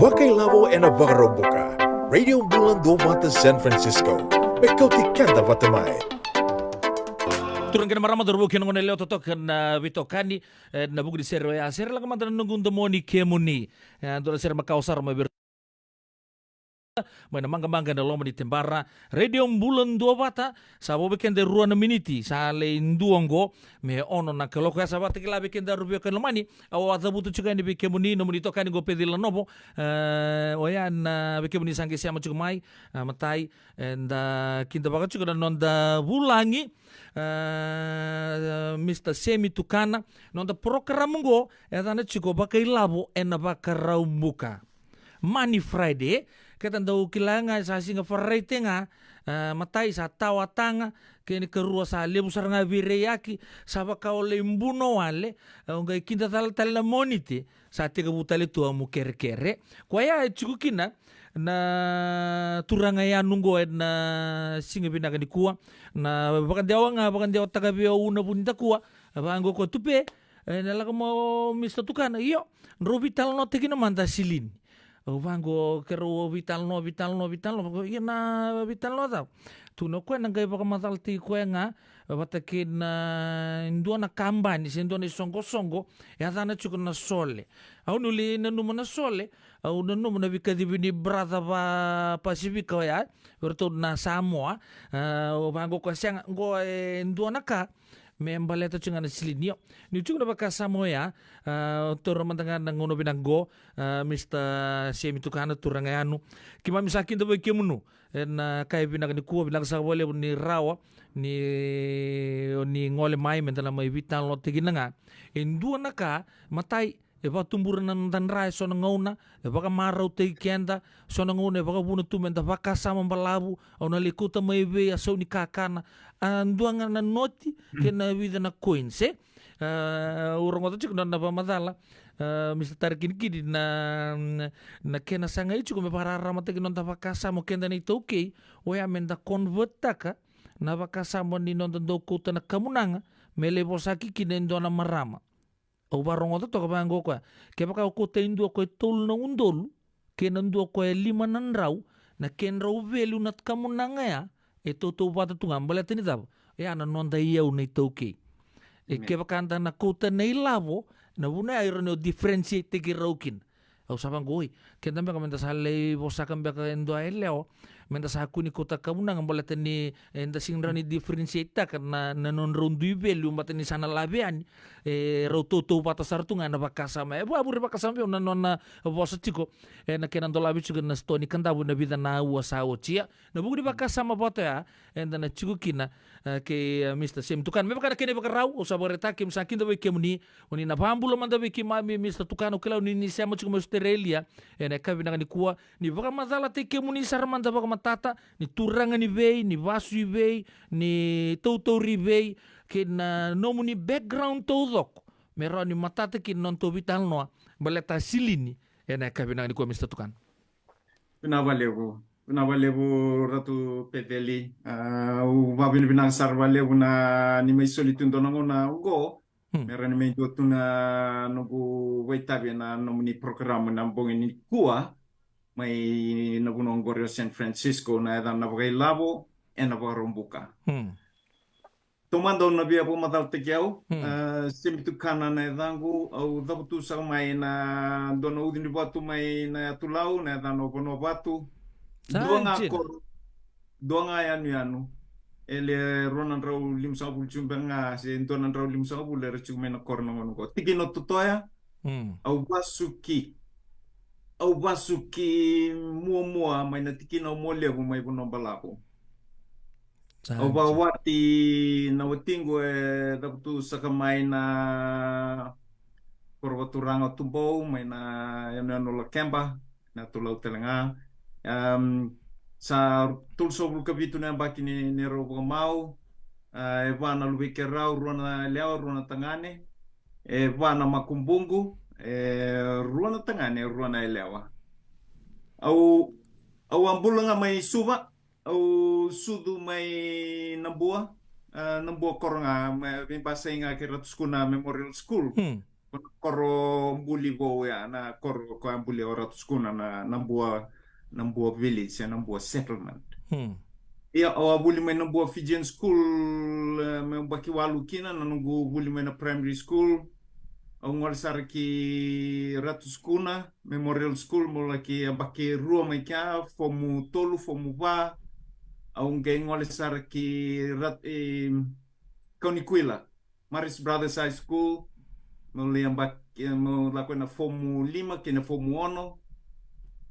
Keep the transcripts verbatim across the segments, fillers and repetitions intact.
Vakailavo ena Vakaraubuka. Radio Bula Duavata San Francisco. Me kauti keda vata mai. Turaga kei na marama, cauravou kei na goneyalewa totoka na veitokani, e, na vuku ni sere oya. Sere lako mada na noqu domoni kemuni. E, dua na sere makawa sara mai vei mai na Maqamaqa ena loma ni Tebara. Radio Bula Duavata. Sa vo vei keda e rua na miniti, sa lai dua oqo me ono na kaloko. E sa vakatakila vei keda, ruvia kei na lomani. Au a cavuta tiko yani vei kemuni, nomuni itokani qo, Peceli Lanovo. E, oya na vei kemuni sa qai sema tiko mai, e, matai, eda kidavaka tiko na noda vulagi, e, Mister Semi Tukana. Noda porokaramu qo e yacana tiko Vakailavo ena Vakaraubuka. Money Friday, keda dau kila ga sa siga Faraite ga, e, matai sa tawa taga, kena ikarua sa levu sara ga veireiyaki, sa vaka o lai buno wale, e, o qai kidacala tale na Moniti, sa tekivu tale tu amu kerekere. Koya e tiko kina na turaga yanu qo ena siga vinaka nikua, na vakadewa ga, vakadewataka vei au na vu ni dakua, e vaqo koya, Tupe, e, na lako mai o Mister Tukana, io, drau veitalanoataki kina mada Silini. Au vaqo, keirau veitalanoa, veitalanoa, veitalanoa, vaqo, io, na veitalanoa cava? Tukuna o koya na qai vakamacalataki koya ga vata kei na dua na kabani se dua na isoqosoqo e yacana tiko na Sole. Au ni uli nanuma na Sole, au nanuma na veikacivi ni brother va Pasifika oya, vei iratou na Samoa. E, au vaqo koya, sega, qo e dua na ka me baleta tiko ga na Silini. Io, niu tiko na vakasama oya, e, taura mada ga na gauna vinaka qo, e, Mister Semi Tukana, turaga yanu. Keimami sa kidavaki kemunu ena yakavi vinaka nikua, vinaka saka vakalevu ni rawa ni, ni gole mai meda na mai veitalanoataki kina ga e dua na ka, matai, e vakatubura na noda dra e so na gauna, e vakamarautaki keda, so na gauna e vakavuna tu meda vakasama balavu, au na lai kauta mai vei a sau ni kakana, a dua ga na noti kei na vica na coins, e? E, au rogoca tiko na, na vakamacala, e, Mister Tara Kinikini, na, na kena sagai tiko me vakararamataki noda vakasama o keda na iTaukei, oya meda convert-taka na vakasama ni noda dau kauta na kamunaga me lai vosaki kina e dua na marama. Au vakarogoca toka vaqo koya. Kevaka o kauta e dua ko e tolu na udolu kei na dua ko e lima na drau, na kedrau value na kamunaga ya e tautauvata tu ga, baleta ni cava? Oya na noda iyau na iTaukei. E, kevaka da na kauta na ilavo, na vuna ya e rawa ni o differentiate-taki rau kina. Au sa vaqo, oi, keda beka meda sa lai vosaka beka e dua yalewa, meda sa kua ni kauta kamunaga, baleta ni, e, da sega ni rawa ni differentiate-taka na, na nodrau dui value, baleta ni sa na lave yani, e, rau tautauvata sara tu ga ena vakasama. E vakavure vakasama vei au na nona vosa tiko ena kena dolavi tiko na sitoa ni Kadavu ena vica na aua sa oti. Ia, na vuku ni vakasama vata oya eda na tiko kina, e, kei, e, Mister Semi Tukana. Me vaka na kena ivakarau, au sa vakaraitaka, keimami sa kidavaki kemuni, o ni na vakabula mada vei keimami, Mister Tukana, au kila ni ni sema tiko mai Australia ena yakavi vinaka nikua, ni vakamacalataki kemuni sara mada vakamatata, ni turaga ni vei, ni vasu i vei, ni tautauri vei, kei na nomuni background taucoko me rawa ni matata kina na nodatou veitalanoa baleta Silini ena yakavi vinaka nikua, Mister Tukana. Vinaka vakalevu. Vinaka vakalevu, Ratu Peceli. A, au vakavinavinaka sara vakalevu na ni mai soli tu dua na gauna oqo. Hmm. Me rawa ni mai dua tu na noqu vakaitavi ena nomuni porokaramu ena bogi nikua, mai na vanua oqori o San Francisco, na yacana na Vakailavo ena Vakaraubuka. Hmm. Taumada au na via vakamacalataki au, hmm, a, Semi Tukana na yacaqu, au cavutu saka mai na dua na ucu ni vatu mai na yatu Lau, na yacana o Vanuavatu. Sa dua ga jina. Koro, dua ga yanuyanu. E le rua na drau limasagavulu tiko beka ga, se dua na drau limasagavulu era tiko mai na koro na gauna oqo. Tikina o Totoya, hmm, au vasu ki, au vasu ki Muamua mai na tikina o Mualevu mai Vanua Balavu. Sa au vakawati na watiqu e cavutu saka mai na koro vakaturaga o Tubou, mai na yanuyanu o Lakeba, na yatu Lau tale ga. Em, sa tolusagavulu ka vitu na yabaki ni, ni rau vakamau. A, e va na luvei keirau, rua na yalewa, rua na tagane. E va na makubuqu, e rua na tagane, rua na yalewa. Au, au a bula ga mai Suva, au sucu mai Nabua, a, Nabua koro ga, mai, veibasai ga kei Ratu Sukuna Memorial School. Hmm. Koro buli vou ya, na koro ko a buli o Ratu Sukuna, na, na Bua, na Bua village, na Bua settlement. Hmm. Ia, au a vuli mai na Bua Fijian School, e, me baki walu kina, na noqu vuli mai na primary school. Au gole sara ki Ratu Sukuna Memorial School, mo laki yabaki rua mai kea, fomu tolu, fomu va. Au qai gole sara ki Rat-, e, Kaunikuila, Marist Brothers High School, meu lai yabaki, meu lako ena fomu lima kei na fomu ono.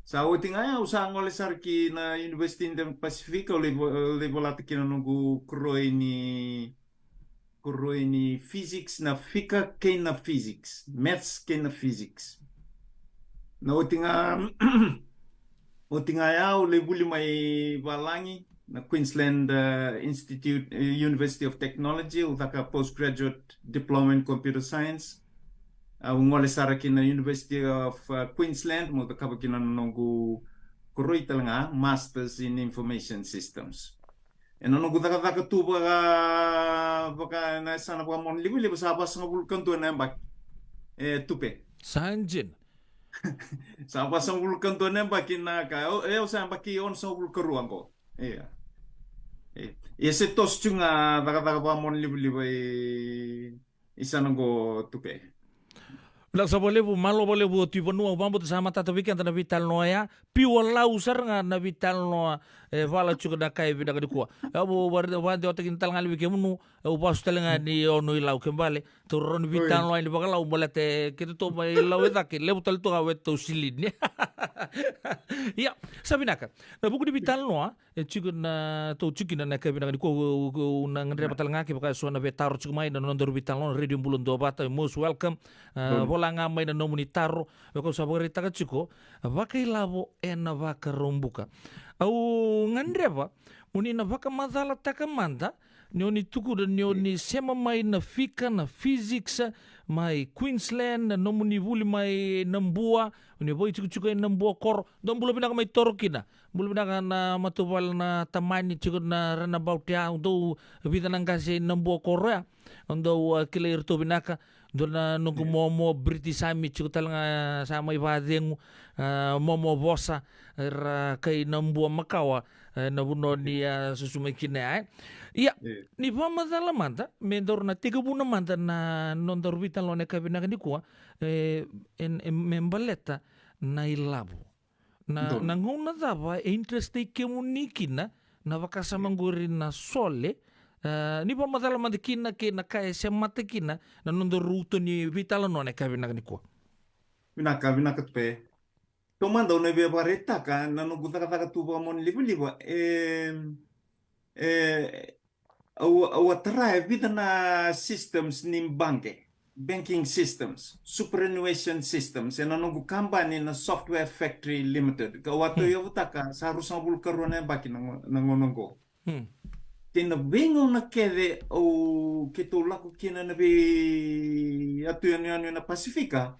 Sa oti ga ya, au sa gole sara ki na University in the Pacific, au lai vo-, lai volata kina noqu koroi ni, koroi ni physics, na fika kei na physics, maths kei na physics. Na oti ga, oti ga ya, au lai vuli mai valagi, na Queensland, uh, Institute, uh, University of Technology, au caka postgraduate diploma in computer science. Au gole sara ki na University of, uh, Queensland, meu cakava kina na noqu koroi tale ga, Masters in Information Systems. Ena noqu cakacaka tu vaka, vaka na yasana vakamonalivaliva, sa vasagavulu ka dua na yabaki. E, Tupe. Sa dina. Sa vasagavulu ka dua na yabaki na ka, o, e, au sa yabaki onosagavulu ka rua qo. Ia. E, ia se toso tu ga cakacaka vakamonalivaliva i, i yasana qo, Tupe. Vinaka sara vakalevu, malo vakalevu o Tui Vanua, au vakabauta sa matata vei keda na veitalanoa ya, pure Lau sara ga na veitalanoa, e, vala tiko na ka e vinaka nikua. Au vaka-, vakadewataki tale ga vei kemunu, au vasu tale ga ni ono i Lau ke bale, tou rawa ni veitalanoa yani vakalau, baleta keitou mai Lau e cake, levu tale tu ga o iratou silini. Ia, sa vinaka. Na vuku ni veitalanoa, e tiko na, tou tiko kina na ka vinaka nikua, au, au, au na gadreva tale ga kevaka e so na via taro tiko mai na nodaru veitalanoa, Radio Bula Duavata, most welcome. A, vola ga mai na nomuni taro, me kau sa vakaraitaka tiko, vakailavo ena Vakaraubuka. Au gadreva mo ni na vakamacalataka mada, ni o ni tukuna ni o ni sema mai na fika, na physics, mai Queensland, na nomuni vuli mai Nabua, o ni vakaitikotiko ena Nabua koro. Dou bula vinaka mai Toro kina. Bula vinaka na matavuvale na Tamani tiko na runabout ya, dou vica na qase ena Nabua koro ya. Dou, a, kilai iratou vinaka. Dua na noqu momo British Army tiko tale ga, sa mai vakacegu, a, momo vosa, era kai Nabua makawa, e, na vanua ni, a, susu mai kina ya, e. Ia, ni vakamacala mada, me daru na tekivuna mada na nodaru veitalanoa ena ka vinaka nikua, e, e, e, me baleta na ilavo. Na, na gauna cava e interest-i kemuni kina na vakasama qori na sole, e, ni vakamacala mada kina kei na ka e semata kina na nodaru uto ni veitalanoa ena ka vinaka nikua. Vinaka, vinaka Tupe. Taumada au na via vakaraitaka na noqu cakacaka tu vakamonalivaliva, e, e, au, au a tara e vica na systems ni baqe, banking systems, superannuation systems, ena noqu kabani na Software Factory Limited. Kau a tauyavutaka, sa ruasagavulu ka rua na yabaki na go-, na gauna oqo. Kei na veigauna kece au, keitou lako kina na vei atu yanuyanu ena Pasifika,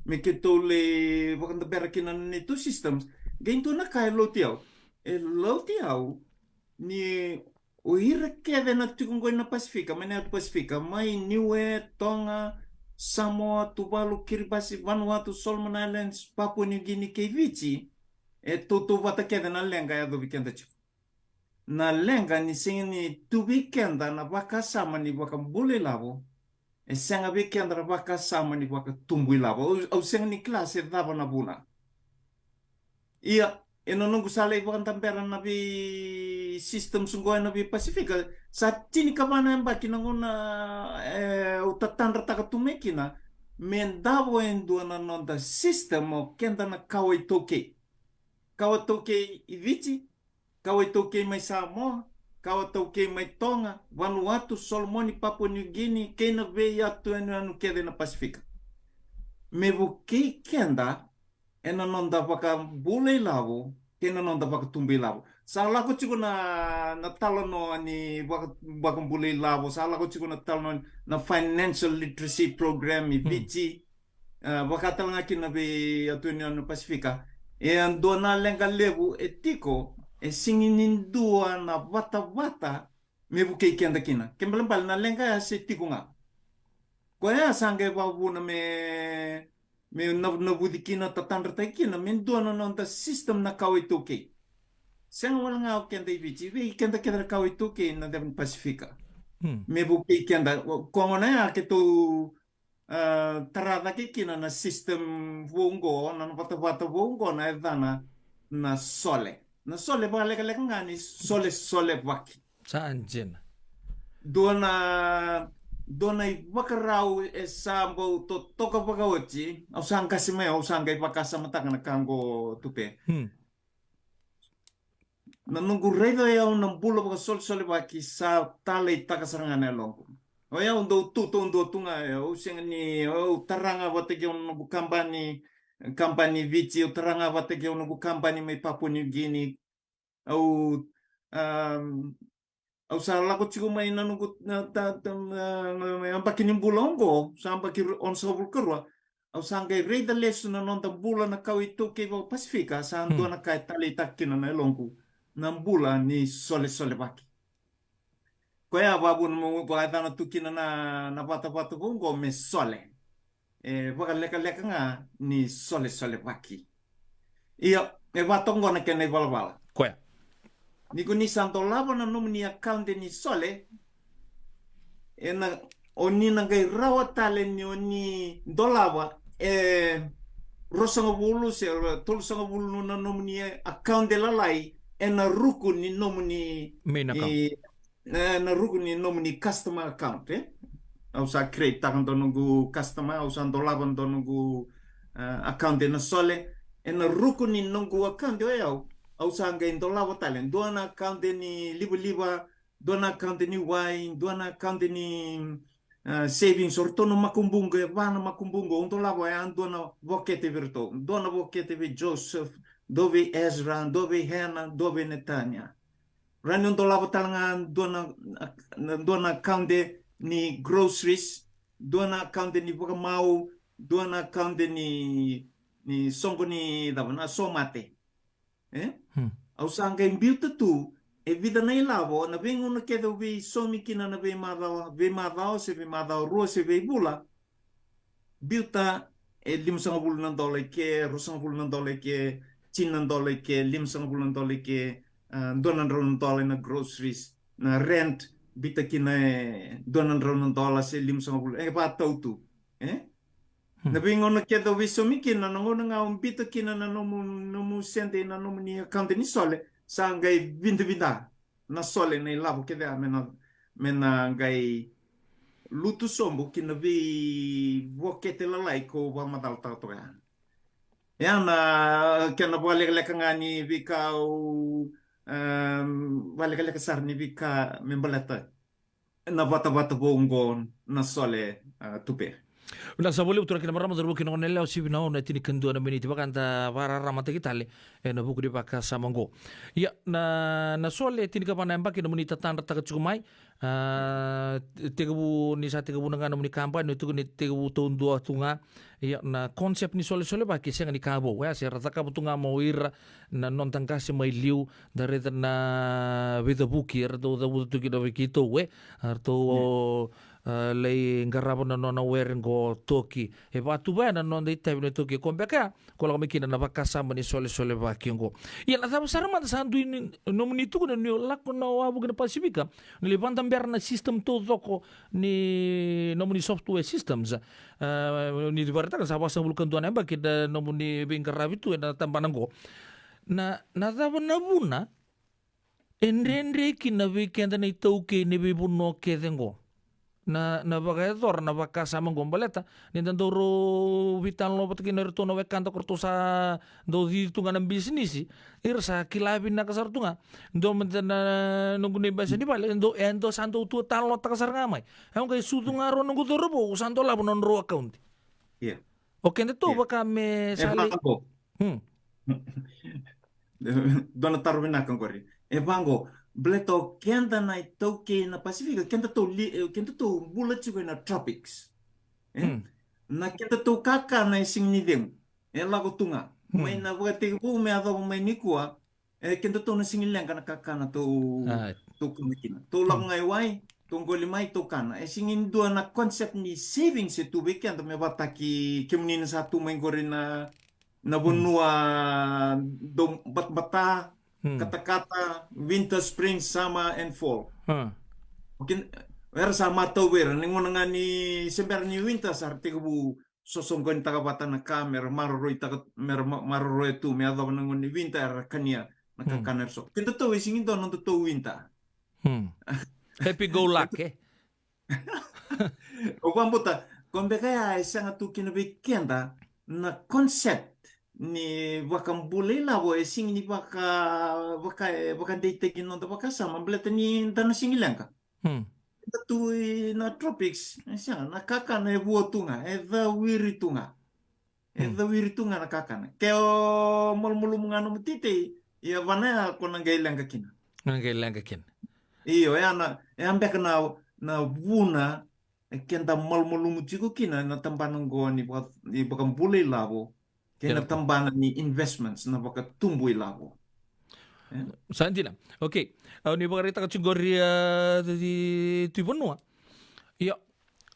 me keitou lai vakadabera kina na neitou systems. Qai dua na ka e lauti au. E lauti au ni o ira kece na tiko qo ena Pasifika, mai na yatu Pasifika, mai Niue, Toga, Samoa, Tuvalu, Kiribati, Vanuatu, Solomon Islands, Papua New Guinea kei Viti, e tautauvata kece na leqa e yacovi keda tiko. Na leqa ni sega ni tu vei keda na vakasama ni vakabula ilavo, e sega vei keda na vakasama ni vakatubu ilavo. Au, au sega ni kila se cava na vuna. Ia, ena noqu sa lai vakadabera na vei systems qo ena vei Pasifika, sa tinikava na yabaki na gauna, e, au tatadrataka tu mai kina, me davo e dua na noda system o keda na kawa iTaukei. Kawa iTaukei i Viti, kawa iTaukei mai Samoa, kawa iTaukei mai Toga, Vanuatu, Solomoni, Papua New Guinea, kei na vei atu yanuyanu kece na Pasifika. Me vukei keda ena noda vakabula ilavo kei na noda vakatubu ilavo. Sa lako tiko na, na talanoa ni vaka-, vakabula ilavo, sa lako tiko na talanoa na financial literacy program i Viti, e, vaka tale ga kina vei atu yanuyanu Pasifika. E a dua na leqa levu e tiko, e sega ni dua na vatavata me vukei keda kina. Kena ibalebale na leqa ya se tiko ga. Koya sa qai vakavuna me, me na, navuci kina, tatadrataki kina, me dua na noda system na kawa iTaukei. Sega wale ga o keda i Viti, vei keda kece na kawa iTaukei na ceva ni Pasifika. Me vukei keda, o, ko gona ya keitou, a, tara cake kina na system vou qo, na vatavata vou qo, na yacana na Sole. Na Sole vakalekaleka ga ni sole, solevaki. Sa dina. Dua na, dua na ivakarau e sa bau totoka vakaoti, au sa qase mai, au sa qai vakasamataka na ka qo Tupe. Na noqu raica o yau na bula vakasolesolevaki sa taleitaka sara ga na yaloqu. O yau dau tu taudua tu ga, au sega ni, au tara ga vata kei au na noqu kabani, kabani Viti, au tara ga vata kei au na noqu kabani mai Papua New Guinea. Au, am, au sa lako tiko mai na noqu, na, ta, ta, na, na, na yabaki ni bula oqo, sa yabaki ru-, onosagavulu ka rua. Au sa qai raica lesu na noda bula na kawa iTaukei vaka-Pasifika, sa dua na ka e taleitaka kina na yaloqu. Na bula ni solesolevaki. Koya vakavuna meu vakayacana tu kina na, na vatavata vou qo me Sole. E vakalekaleka ga ni solesolevaki. Ia, e vatoka qo na kena ivalavala. Koya. Ni ko ni sa dolava na nomuni akaunti ni Sole, ena, o ni na qai rawa tale ni o ni dolava e ruasagavulu se tolusagavulu na nomuni akaunti lalai ena ruku ni nomuni main account. E, na ruku ni nomuni customer account, e? Au sa create taka dua noqu customer, au sa dolava dua noqu, e, account ena Sole. Ena ruku ni noqu account o yau, au sa qai dolava tale dua na account ni livaliva, dua na account ni wai, dua na account ni, e, savings, o ratou na makubuqu, e va na makubuqu, au dolava ya dua na vokete vei ratou, dua na vokete vei Joseph, dua vei Ezra, dua vei Hena, dua vei Netania. Rawa ni o dolava tale ga dua na, na, dua na account ni groceries, dua na account ni vakamau, dua na account ni, ni soqo ni cava, na somate. E? Au sa qai biuta tu e vica na ilavo, na veigauna kece au veisaumi kina na veimacawa, veimacawa se veimacawa rua se veivula. Biuta e limasagavulu na dola i ke, ruasagavulu na dola i ke, tini na dola i ke, limasagavulu na dola i ke, a, dua na drau na dola ena groceries, na rent, biuta kina e dua na drau na dola se limasagavulu, e vatau tu. E? Na veigauna kece au veisaumi kina, na gauna ga au biuta kina na nomu, nomu sede, na nomuni account ni Sole, sa qai vidavida na Sole na ilavo kece ya me na, me na qai lutu sobu ki na veivokete lalai ko vakamacalataka toka ya. Ya na kena vakalekaleka ga ni veika au, em, vakalekaleka sara ni veika me baleta na vatavata vou oqo na Sole, a, Tupe. Vinaka sa vakalevu turaga kei na marama, cauravou kei na goneyalewa, sivi na ono e tinikadua na miniti. Vaka da vakararamataki tale ena vuku ni vakasama oqo. Ia, na, na Sole, tinikava na yabaki nomuni tatadrataka tiko mai. A, tekivu, ni sa tekivuna ga nomuni kabani, ni tukuni tekivu taudua tu ga. Ia, na concept ni solesolevaki e sega ni ka vou. Ia, se ra cakava tu ga mai o ira na noda qase mai liu, da raica na veicavuki eratou cavuta tu kina vei keitou, e. Eratou, a, lai qarava na nona were qo Toki. E vakatuva ya na noda itavi na iTaukei, ko beka ya ko lako mai kina na vakasama ni solesolevaki oqo. Ia na cava sara mada sa dui ni, nomuni tukuna ni o lako na wavoki na Pasifika, ni lai vakadabera na system taucoko ni nomuni software systems. A, ni vakaraitaka sa vasagavulu ka dua na yabaki na nomuni veiqaravi tu ena tabana oqo. Na, na cava na vuna e dredre kina vei keda na iTaukei ni veivanua kece oqo na, na vakayacora na vakasama oqo, baleta ni da dau rau veitalanoa vata kei na iratou na wekada ko ratou sa dau cici tu ga na bisinisi, ira sa kila vinaka sara tu ga. Dua mada na noqu neighbour e sa ni vale, e dua, e dua sa dau tu talanoataka sara ga mai. Au qai sucu ga rau noqu cauravou, sa dolava nodrau account. Ia. O kedatou vaka me sa lai. E vaqo. Hmm. Dua na taro vinaka qori. E vaqo, baleta o keda na iTaukei na Pasifika, kedatou li-, e, kedatou bula tiko ena tropics. E? Hmm. Na kedatou kakana e sega ni cegu. E lako tu ga. Hmm. Mai na vakatekivu me yacova mai nikua, e, kedatou na sega ni leqa na kakana tou, tou kana kina. Tou lako ga i wai, Tou qoli mai, tou kana. E sigi dua na concept ni savings e tu vei keda me vataki kemuni na sa tu mai qori na, na vanua dau batabata, katakata, winter, spring, summer and fall. Okay, era sa matau vei ira ni gauna ga ni se bera ni winter sa ra tekivu sosoqonitaka vata na ka, mera maroroitaka, mera ma-, maroroya tu me yacova na gauna ni winter era kania na kakana era sota. Kedatou e sigi dua na nodatou winter. Happy go luck, e? O vabota, ko beka ya e sega tu kina vei keda na concept ni vakabula ilavo, e sigi ni vaka, vaka, vakadeitaki noda vakasama, baleta ni da na sigi leqa. Eda tu i na tropics, e sega, na kakana e vua tu ga, e cawiri tu ga. E cawiri tu ga na kakana. Ke o malumalumu ga nomu titei, ia vana ya ko na qai leqa kina. Na qai leqa kina. Io, e a na, e a beka na, na vuna e keda malumalumu tiko kina na tabana qo ni vaka-, ni vakabula ilavo, kei na tabana ni investments, na vakatubu ilavo. Sa dina. Okay. Au ni vakaraitaka tiko qori, a, di, di, Tui Vanua. Io.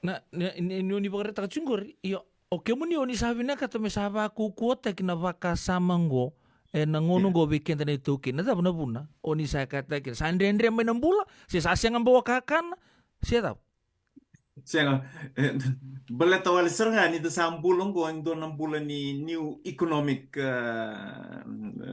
Na, ni, ni, ni, ni vakaraitaka tiko qori. Io. O kemuni o ni sa vinakata me sa vakaukauwataki na vakasama qo, e na gauna qo vei keda na iTaukei. Na cava na vuna o ni sa kataki? Sa dredre mai na bula, se sa sega bau a kakana, se cava? Sega, e, baleta wale sara ga ni da sa bula qo e dua na bula ni new economic, a,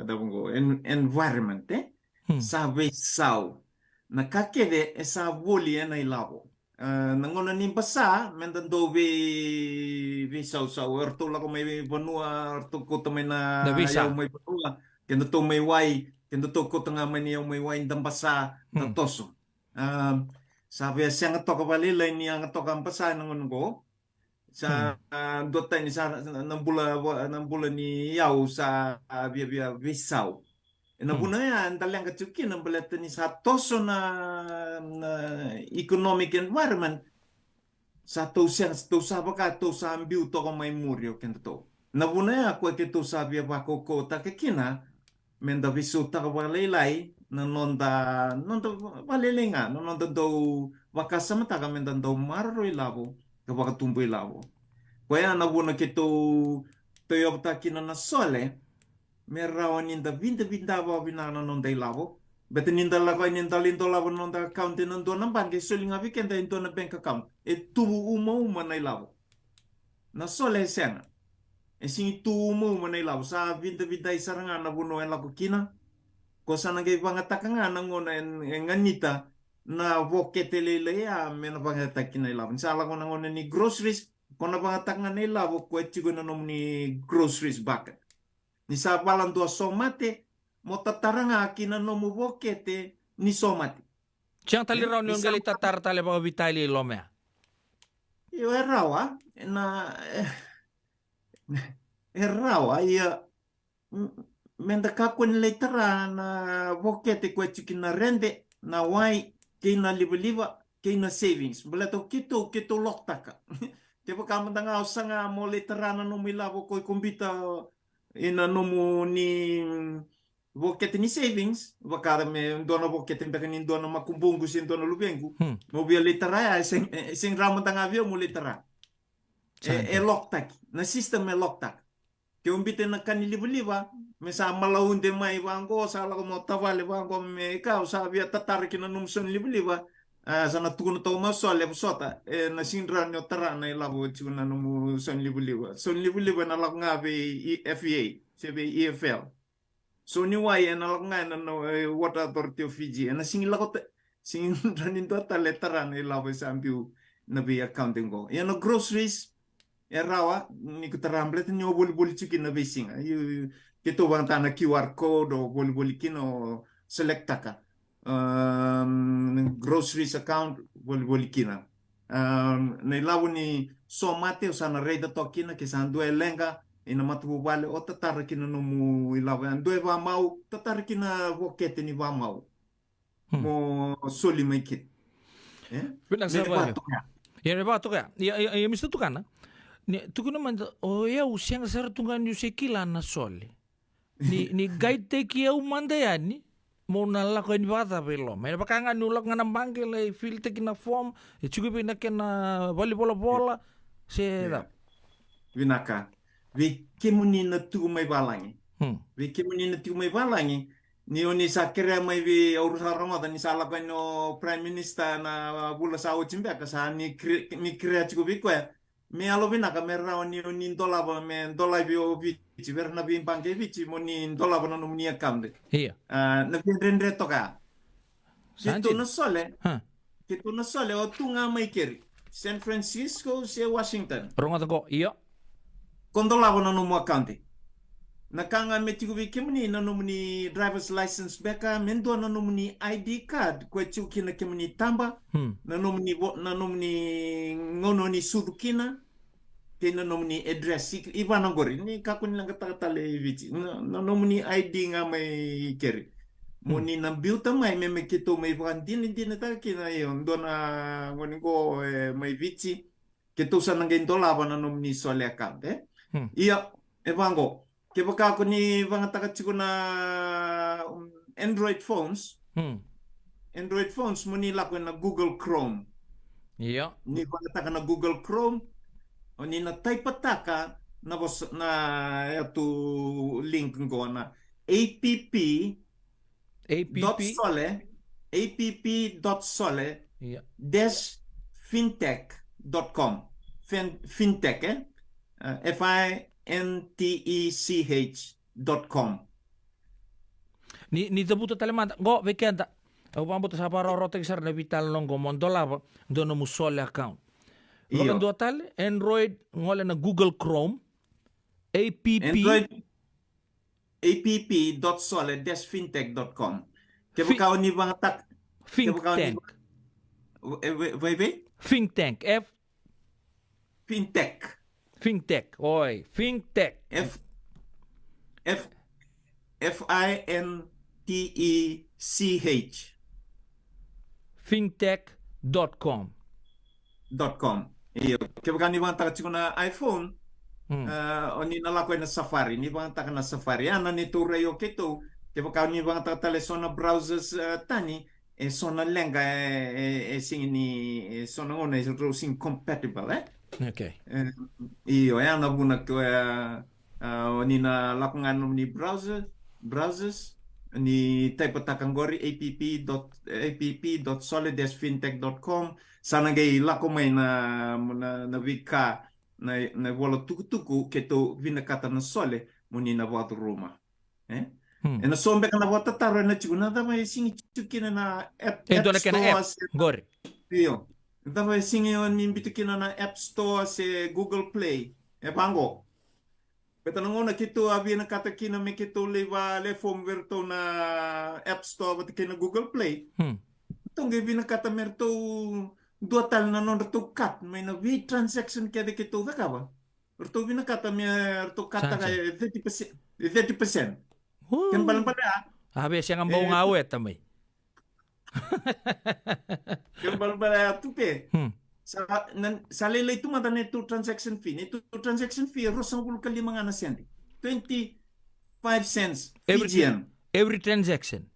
cava qo, en-, environment, e? Sa veisau. Na ka kece e sa voli e na ilavo. A, na gauna ni basa, me da dau vei, veisausau. Eratou lako mai vanua, eratou kauta mai na yau mai vanua. Kedatou mai wai, kedatou kauta ga mai na yau mai wai, da basa, da toso. A, sa via sega toka vakalailai ni yaga toka basa e na gauna qo. Sa, a, dua tani sa, na bula, na bula ni yau sa, a, via, via veisau. E na vuna ya, da leqa tiko kina baleta ni sa toso na, na economic environment. Sa tou sega, tou sa vaka, tou sa biu toka mai muri o kedatou. Na vuna ya, koya keitou sa via vakaukauwataka kina, me da veisautaka vakalailai na noda, noda vakalailai ga, na noda dau vakasamataka me da dau maroroi ilavo ka vakatubu ilavo. Koya na vuna keitou tauyavutaka kina na Sole, me rawa ni da vidavidava vinaka na noda ilavo. Beta ni da lako ni da lai dolava na noda account e na dua na baqe, e soli ga vei keda e dua na bank account. E tuvu umauma na ilavo. Na Sole e sega. E sigi tu umauma na ilavo, sa vidavidai sara ga na vanua e lako kina. Ko sa na qai vagataka ga na gauna e, e ganita na vokete lailai ya me na vagataki na ilavo. Ni sa lako na gauna ni groceries, ko na vagataka ga na ilavo ko e tiko na nomuni groceries bucket. Ni sa vala dua somate, mo tatara ga ki na nomu vokete ni somate. Sega tale ni rawa ni o qai lai tatara tale vakaveitalia i loma ya. Io, e rawa, na, e, e rawa, ia, m-, me da kakua ni lai tara na vokete ko e tiko na rede, na wai, kei na livaliva, kei na savings. Baleta o keitou, keitou lock-taka. Kevaka mada ga o saga mo lai tara na nomu ilavo ko i kobita, i na nomuni, mm, vokete ni savings, vaka me dua na vokete beka ni dua na makubuqu se dua na luvequ. Mo via lai tara ya, e sega, e sega ni rawa mada ga vei au mo lai tara. E, e lock-taki. Na system e lock-taka. Ke o bita na ka ni livaliva, me sa malaude mai vaqo, sa lako mo tavale vaqo, me ka, o sa via tatara ki na nomu sau ni livaliva, a, sa na tukuna toka mai o Sole, vosota, e na sega ni rawa ni o tara na ilavo e tiko na nomu sau ni livaliva. Sau ni livaliva e na lako ga vei E F E A, se vei E F L. Sau ni wai e na lako ga e na, no, e, Water Authority of Fiji, e na sega ni lako ta-, sega ni rawa ni dua tale e tara na ilavo e sa biu na vei account qo. Ia na groceries, e rawa ni ko tara baleta ni o volivoli tiko kina veisiga. Io, io, keitou vakayagataka na Q R code, o volivoli kina, o select-taka. Am, groceries account, volivoli kina. Am, na ilavo ni somate, o sa na raica toka kina, ke sa dua e leqa i na matavuvale, o tatara ki na nomu ilavo ya. Dua e vakamau, tatara ki na vokete ni vakamau. Mo soli mai kina. E? Vinaka sara vakalevu. Ia, me vakatoka ya. Ia, ia, ia, Mister Tukana, ni tukuna mada, o yau sega sara tu ga niu se kila na Sole. Ni, ni guide-taki au mada yani mo na lako yani vakacava i loma? E vaka ga ni o lako ga na baqe lai fill-taki na form, e tiko vei na kena valenivolavola, se cava? Vinaka. Vei kemuni na tiko mai valagi. Hmm. Vei kemuni na tiko mai valagi, ni o ni sa kerea mai vei au, sa rogoca ni sa lako yani o Prime Minister na vula sa oti beka, sa ni kere-, ni kerea tiko vei koya me yalovinaka me rawa ni o ni dolava, me dolavi o Viti vei ira na veibaqe e Viti, mo ni dolava na nomuni account. Io. Ah, na via dredre toka. Sa dina. Keitou na sole. Ha. Keitou na sole o tu ga mai keri, San Francisco se Washington. Rogoca qo, io. Ko dolava na nomu account. Na ka ga me tiko vei kemuni na nomuni driver's license beka, me dua na nomuni I D card ko e tiko kina kemuni taba, hmm, na nomuni vo-, na nomuni gauna ni sucu kina, kei na nomuni address i, i vana qori, ni kakua ni leqataka tale i Viti. Na, na nomuni I D ga mai keri. Mo, hmm, ni na biuta mai me, me keitou mai vakadinadinataka kina, io, dua na gone qo e mai Viti. Keitou sa na qai dolava na nomuni sole account, e? Hmm. Ia, e vaqo. Kevaka ko ni vagataka tiko na, um, Android phones. Hmm. Android phones, mo ni lako ena Google Chrome. Io. Ni vagataka na Google Chrome, o ni na taipataka na vosa, na yatu link qo na A P P A P P. Dot sole, A P P dot sole, io, dash fintech dot com. Fin-, fintech, e? Eh, F I N T E C H dot com. Ni, ni cavuta tale mada qo vei keda. Au vakabauta sa vakarawarawataki sara na veitalanoa qo mo dolava dua nomu sole account. Io. Vakadua tale, Android, gole na Google Chrome, A P P. Android, A P P dot sole dash fintech dot com. Kevaka o ni vagataka. Think tank. Vei, vei? Think tank. F. Fintech. Fintech. Oi, fintech. F, F, F I N T E C H. Fintech dot com. Dot com. Io, kevaka ni vagataka tiko na iPhone, hmm, eh, o ni na lako ena Safari, ni vagataka na Safari. A na neitou rai o keitou, kevaka ni vagataka tale so na browsers, eh, tani, e so na leqa, e, e, e sigi ni, e so na gauna e rau sigi compatible, e? Okay. Eh, io, e a na vuna ke, eh, Ah, o ni na lako ga nomuni browser, browsers, ni taipataka qori A P P dot, A P P dot sole dash fintech dot com, sa na qai lako mai na, na, na veika, na, na vola tukutuku keitou vinakata na sole mo ni na vakacuruma. E? Hmm. Ena so beka na vakatataro ena tiko, na cava e sigi tiko kina na App, e dua na kena App Store se qori. Io. Na cava e sigi o ni biuta kina na App Store se Google Play. E vaqo. Baleta na gauna keitou a vinakata kina me keitou lai vale form vei ratou na App Store vata kei na Google Play. Hmm. Ratou qai vinakata me ratou dua tale na nodratou cut mai na vei transaction kece keitou cakava. Ratou vinakata me ratou cut-taka e thirty percent, e thirty percent. Uu. Kena ibalebale ya. A vei sega bau ga weta mai. Kena ibalebale ya tu pe. Hmm. Sa, na, sa lailai tu mada na neitou transaction fee. Neitou transaction fee e ruasagavulu ka lima ga na sede. Twenty-five cents. Every Fijian. Every transaction.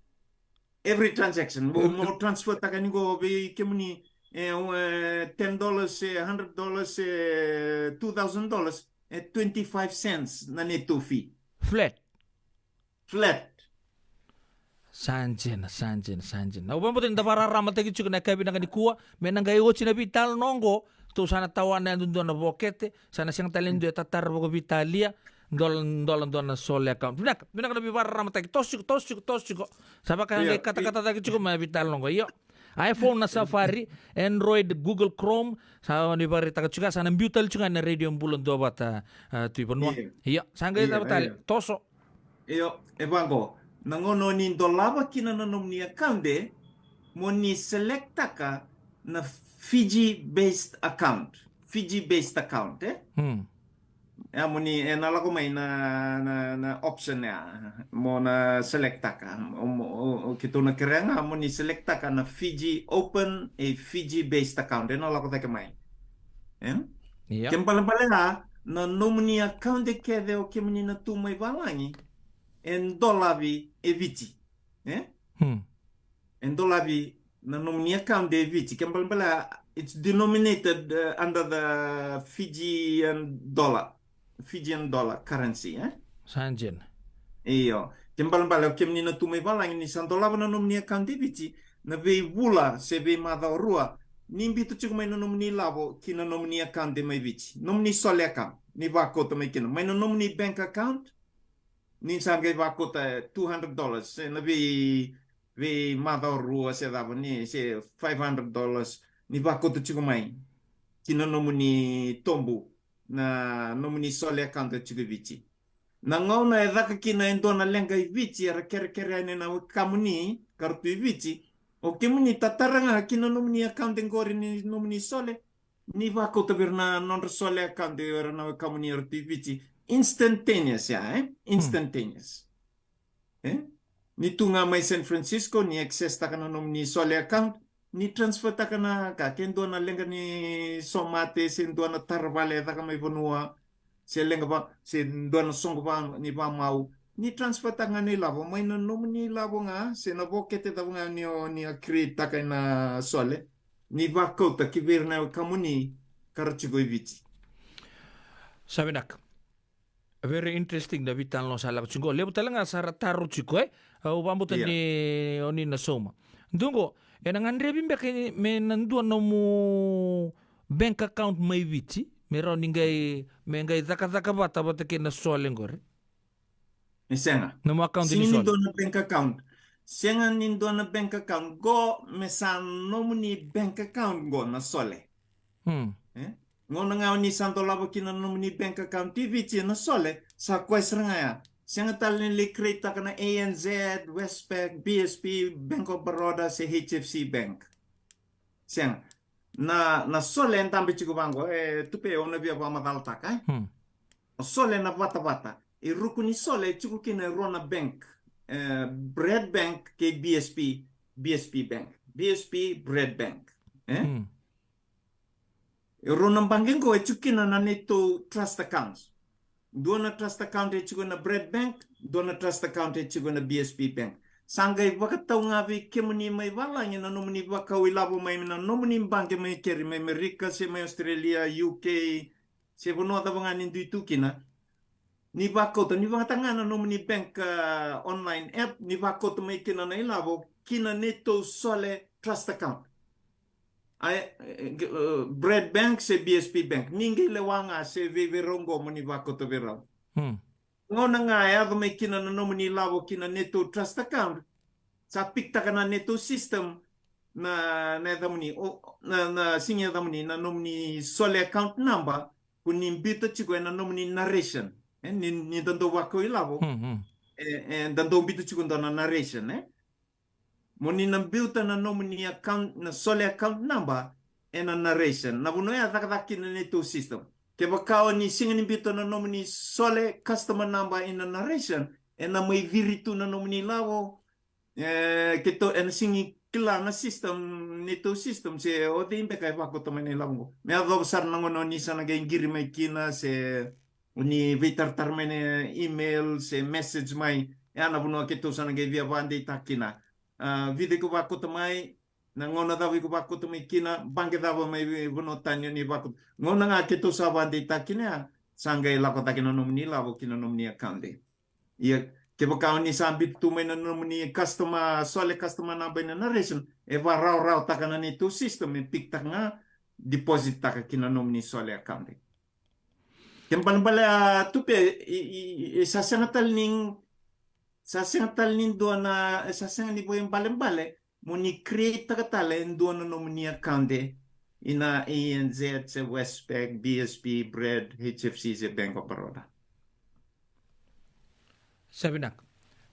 Every transaction. Mo, mo transfer-taka ni qo vei kemuni, e, e, ten dollars, e, hundred dollars, e, two thousand dollars, e twenty-five cents na neitou fee. Flat. Flat. Sa dina, sa dina, sa dina. Au vakabauta ni da vakararamataki tiko na yakavi vinaka nikua, me na qai oti na veitalanoa qo, tou sa na tawana yadudua na vokete, sa na sega tale ni dua e tatara vakaveitalia, dola, dola dua na sole account. Vinaka, vinaka na veivakararamataki, toso tiko, toso tiko, toso tiko. Sa vaka qai katakata cake tiko mai na veitalanoa qo, io. iPhone na Safari, Android, Google Chrome, sa ni vakaraitaka tiko, sa na biu tale tiko na Radio Bula Duavata, ah, Tui Vanua. Io. Io, sa qai cava tale, toso. Io, e vaqo, na gauna o ni dolava kina na nomuni account, mo ni select-taka na Fiji based account. Fiji based account, e? Hmm. E, mo ni, e na lako mai na, na, na option ya. Mo na select-taka. O, mo, o, o, keitou na kerea ga mo ni select-taka na Fiji open a Fiji based account. E na lako cake mai. E? Io. Kena ibalebale ya, na nomuni account kece o kemuni na tu mai valagi, e dolavi e Viti. E? Hmm. E dolavi na nomuni account e Viti. Ke balebale, it's denominated, uh, under the Fijian dollar. Fijian dollar currency, eh? Sa dina. Io. Ke balebale, o kemuni na tu mai valagi, ni sa dolava na nomuni account e Viti, na veivula se veimacawa rua, ni biuta tiko mai na nomuni lavo ki na nomuni account e mai Viti. Nomuni Sole account. Ni vakauta mai kina. Mai na nomuni bank account, ni sa qai vakauta two hundred dollars, se na vei, veimacawa rua se cava ni, se five hundred dollars, ni vakauta tiko mai ki na nomuni tobu, na nomuni Sole account e tiko i Viti. Na gauna e caka kina e dua na leqa i Viti, era kerekere yani na wekamuni ka ra tu i Viti, o kemuni tatara ga ki na nomuni account e qori ni nomuni Sole, ni vakauta vei ira na nodra Sole account, era na wekamuni era tu i Viti. Instantaneous ya, eh? Instantaneous. Eh? Ni tu ga mai San Francisco, ni access taka na nomuni Sole account, ni transfer taka na ka, ke dua na leqa ni somate, se dua na tara vale e caka mai vanua, se leqa va, se dua na soqo va, ni vamau, ni transfer taka ga na ilavo, mai na nomuni ilavo ga, se na vokete cava ga ni o, ni a create taka ena Sole, ni vakauta ki vei ira na wekamuni ka ra tiko i Viti. Sa vinaka. Very interesting na veitalanoa sa lako tiko. Levu tale ga sa ra taro tiko, eh? Au vabauta ni o ni na sauma. Dua qo, ena gadrevi beka me na dua nomu bank account mai Viti, me rawa ni qai, me qai cakacaka vata, vata kei na Sole qori? E sega. Nomu account ni Sole. Sega ni dua na bank account. Sega ni dua na bank account. Qo me sa nomuni bank account qo na Sole. Hmm. Eh? Gauna ga o ni sa dolava kina na nomuni bank account i Viti na Sole, sa koya sara ga ya. Sega tale ni lai create taka na A N Z, Westpac, B S P, Bank of Baroda, se H F C Bank. Sega. Na, na Sole e dabe tiko vaqo, e Tupe, au na via vakamacalataka, eh? Hmm. Na Sole na vatavata. E ruku ni Sole e tiko kina e rua na bank. Eh, Bread Bank kei B S P, B S P Bank. B S P, Bread Bank. Eh? Hmm. E rua na baqe qo e tiko kina na neitou trust accounts. Dua na trust account e tiko na Bread Bank, dua na trust account e tiko na B S P Bank. Sa qai vakatau ga vei kemuni mai valagi na nomuni vakau ilavo mai na nomuni baqe mai keri, mai Amerika, se mai Australia, U K, se vanua cava ga ni dui tu kina. Ni vakauta, ni vakayagataka ga na nomuni bank, ah, online app, ni vakauta mai kina na ilavo ki na neitou Sole trust account. A, e, e, uh, Bread Bank se B S P Bank. Ni qai lewa ga se vei, vei rau qo mo ni vakauta vei rau. Hmm. Gauna ga e yaco mai kina na nomuni ilavo ki na neitou trust account, sa pick taka na neitou system na, na yacamuni, o, na, na, sega ni yacamuni, na nomuni Sole account number, ko ni biuta tiko ena nomuni narration. E, ni, ni da dau vakau ilavo. Hmm, hmm. E, e, da dau biuta tiko dua na narration, eh? Mo ni na biuta na nomuni account, na Sole account number, ena narration. Na vanua ya e cakacaka kina na neitou system. Kevaka o ni sega ni biuta na nomuni Sole customer number ena narration, ena mai ciri tu na nomuni ilavo. E, keitou, ena sega ni kila na system, neitou system, se o cei beka e vakauta mai na ilavo qo. Me yacova sara na gauna o ni sa na qai qiri mai kina, se o ni veitaratara mai na email, se message mai, e ya na vanua keitou sa na qai via vakadeitaka kina. A, vica iko vakauta mai, na gauna cava iko vakauta mai kina, baqe cava mai vanua tani o ni vakauta. Gauna ga keitou sa vakadeitaka kina ya, sa qai lako cake na nomuni ilavo ki na nomuni account. Ia, kevaka o ni sa biuta tu mai na nomuni customer, Sole customer number ena narration, e vakarawarawataka na neitou system, e pick taka ga, deposit taka ki na nomuni Sole account. Kena ibalebale, a, Tupe, e, e, e, sa sega tale ni, sa sega tale ni dua na, e sa sega ni vakaibalebale mo ni create taka tale e dua na nomuni account ena A N Z se Westpac, B S P, Bread, H F C se Bank of Baroda. Sa vinaka.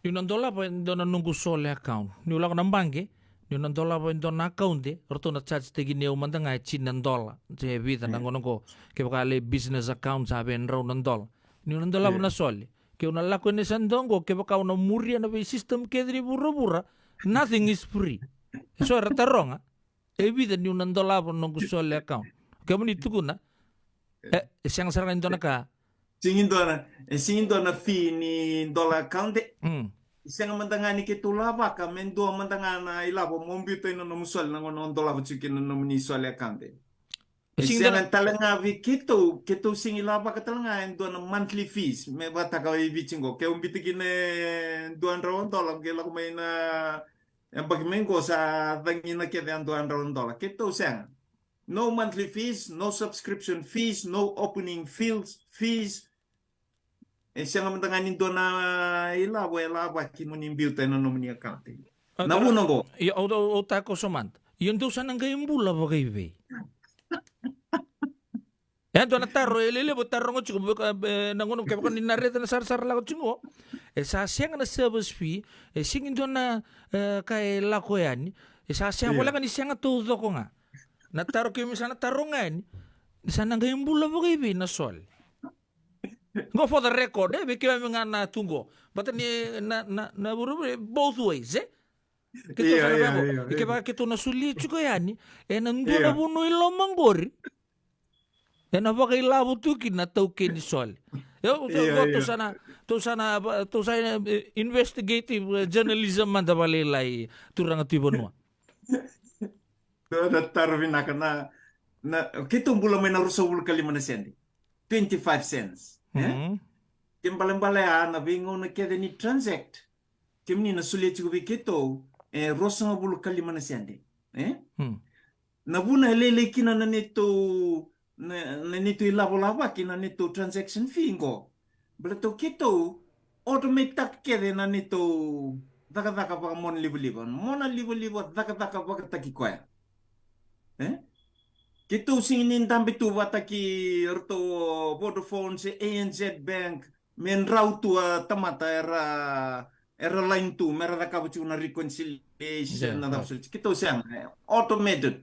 Niu na dolava e dua na noqu Sole account, niu lako na baqe, niu na dolava e dua na account, ratou na charge taki ni au mada ga e tini na dola, se vica na gauna qo. Kevaka lai business account sa vei drau na dola. Niu na dolava na Sole. Keu na lako ena sa dua qo, kevaka au na muria na vei system kece ni vuravura, nothing is free. E so era taroga, e vica niu na dolava noqu Sole account. Kemuni tukuna, e, e sega sara ga ni dua na ka. Sega ni dua na, e sega ni dua na fee ni dola account. Mm. Sega mada ga ni keitou lavaka me dua mada ga na ilavo mo biuta ina nomu Sole na gauna o dolava tiko kina na nomuni Sole account. E sega tale ga vei keitou, keitou sega ni lavaka tale ga e dua na monthly fees me vataka i Viti qo. Ke o biuta kina e dua na drau na dola, ke lako mai na yabaki mai qo sa cagina kece e dua na drau na dola. Keitou sega. No monthly fees, no subscription fees, no opening fees, fees. E sega mada ga ni dua na ilavo e lavaki mo ni biuta ena nomuni account. Na vuna qo. Ia, au, au, au takoso mada. Ia dou sa na qai bula vakaivei? E dua na taro e lelevu e taroga tiko, e, na gauna kevaka ni na raica na sarasara lako tiko. E sa sega na service fee, e sega ni dua na, e, ka e lako yani. E sa sega voleka ni sega taucoko ga. Na taro keimami sa na taroga yani, sa na qai bula vakaivei na Sole? Qo for the record, e, vei keimami ga na tu qo. Baleta ni na, na, na vuravura, both ways, e? Keitou sa na vaqo. Kevaka keitou na solia tiko yani ena dua na vanua i loma qori, ena vakailavo tu kina na taukei ni Sole. Io, tou sa na, tou sa na, tou sa na, e, investigative, e, journalism mada vakalailai, turaga Tui Vanua. Dua na taro vinaka na, na, keitou bula mai na ruasagavulu ka lima na sede. Twenty-five cents. E? Ke balebale a na veigauna kece ni transact. Kemuni na solia tiko vei keitou, e, ruasagavulu ka lima na sede. E? Na vuna e lailai kina na neitou, na, na neitou ilavo lavaki na neitou transaction fee qo. Baleta keitou automate-taka kece na neitou cakacaka vakamonalivaliva. Monalivaliva cakacaka vakataki koya. E? Keitou sega ni dabe tu vakataki ratou Vodafone se A N Z Bank, me drau tu a tamata era, era line tu, me ra cakava tiko na reconciliation, na cava soli. Keitou sega, e, automated.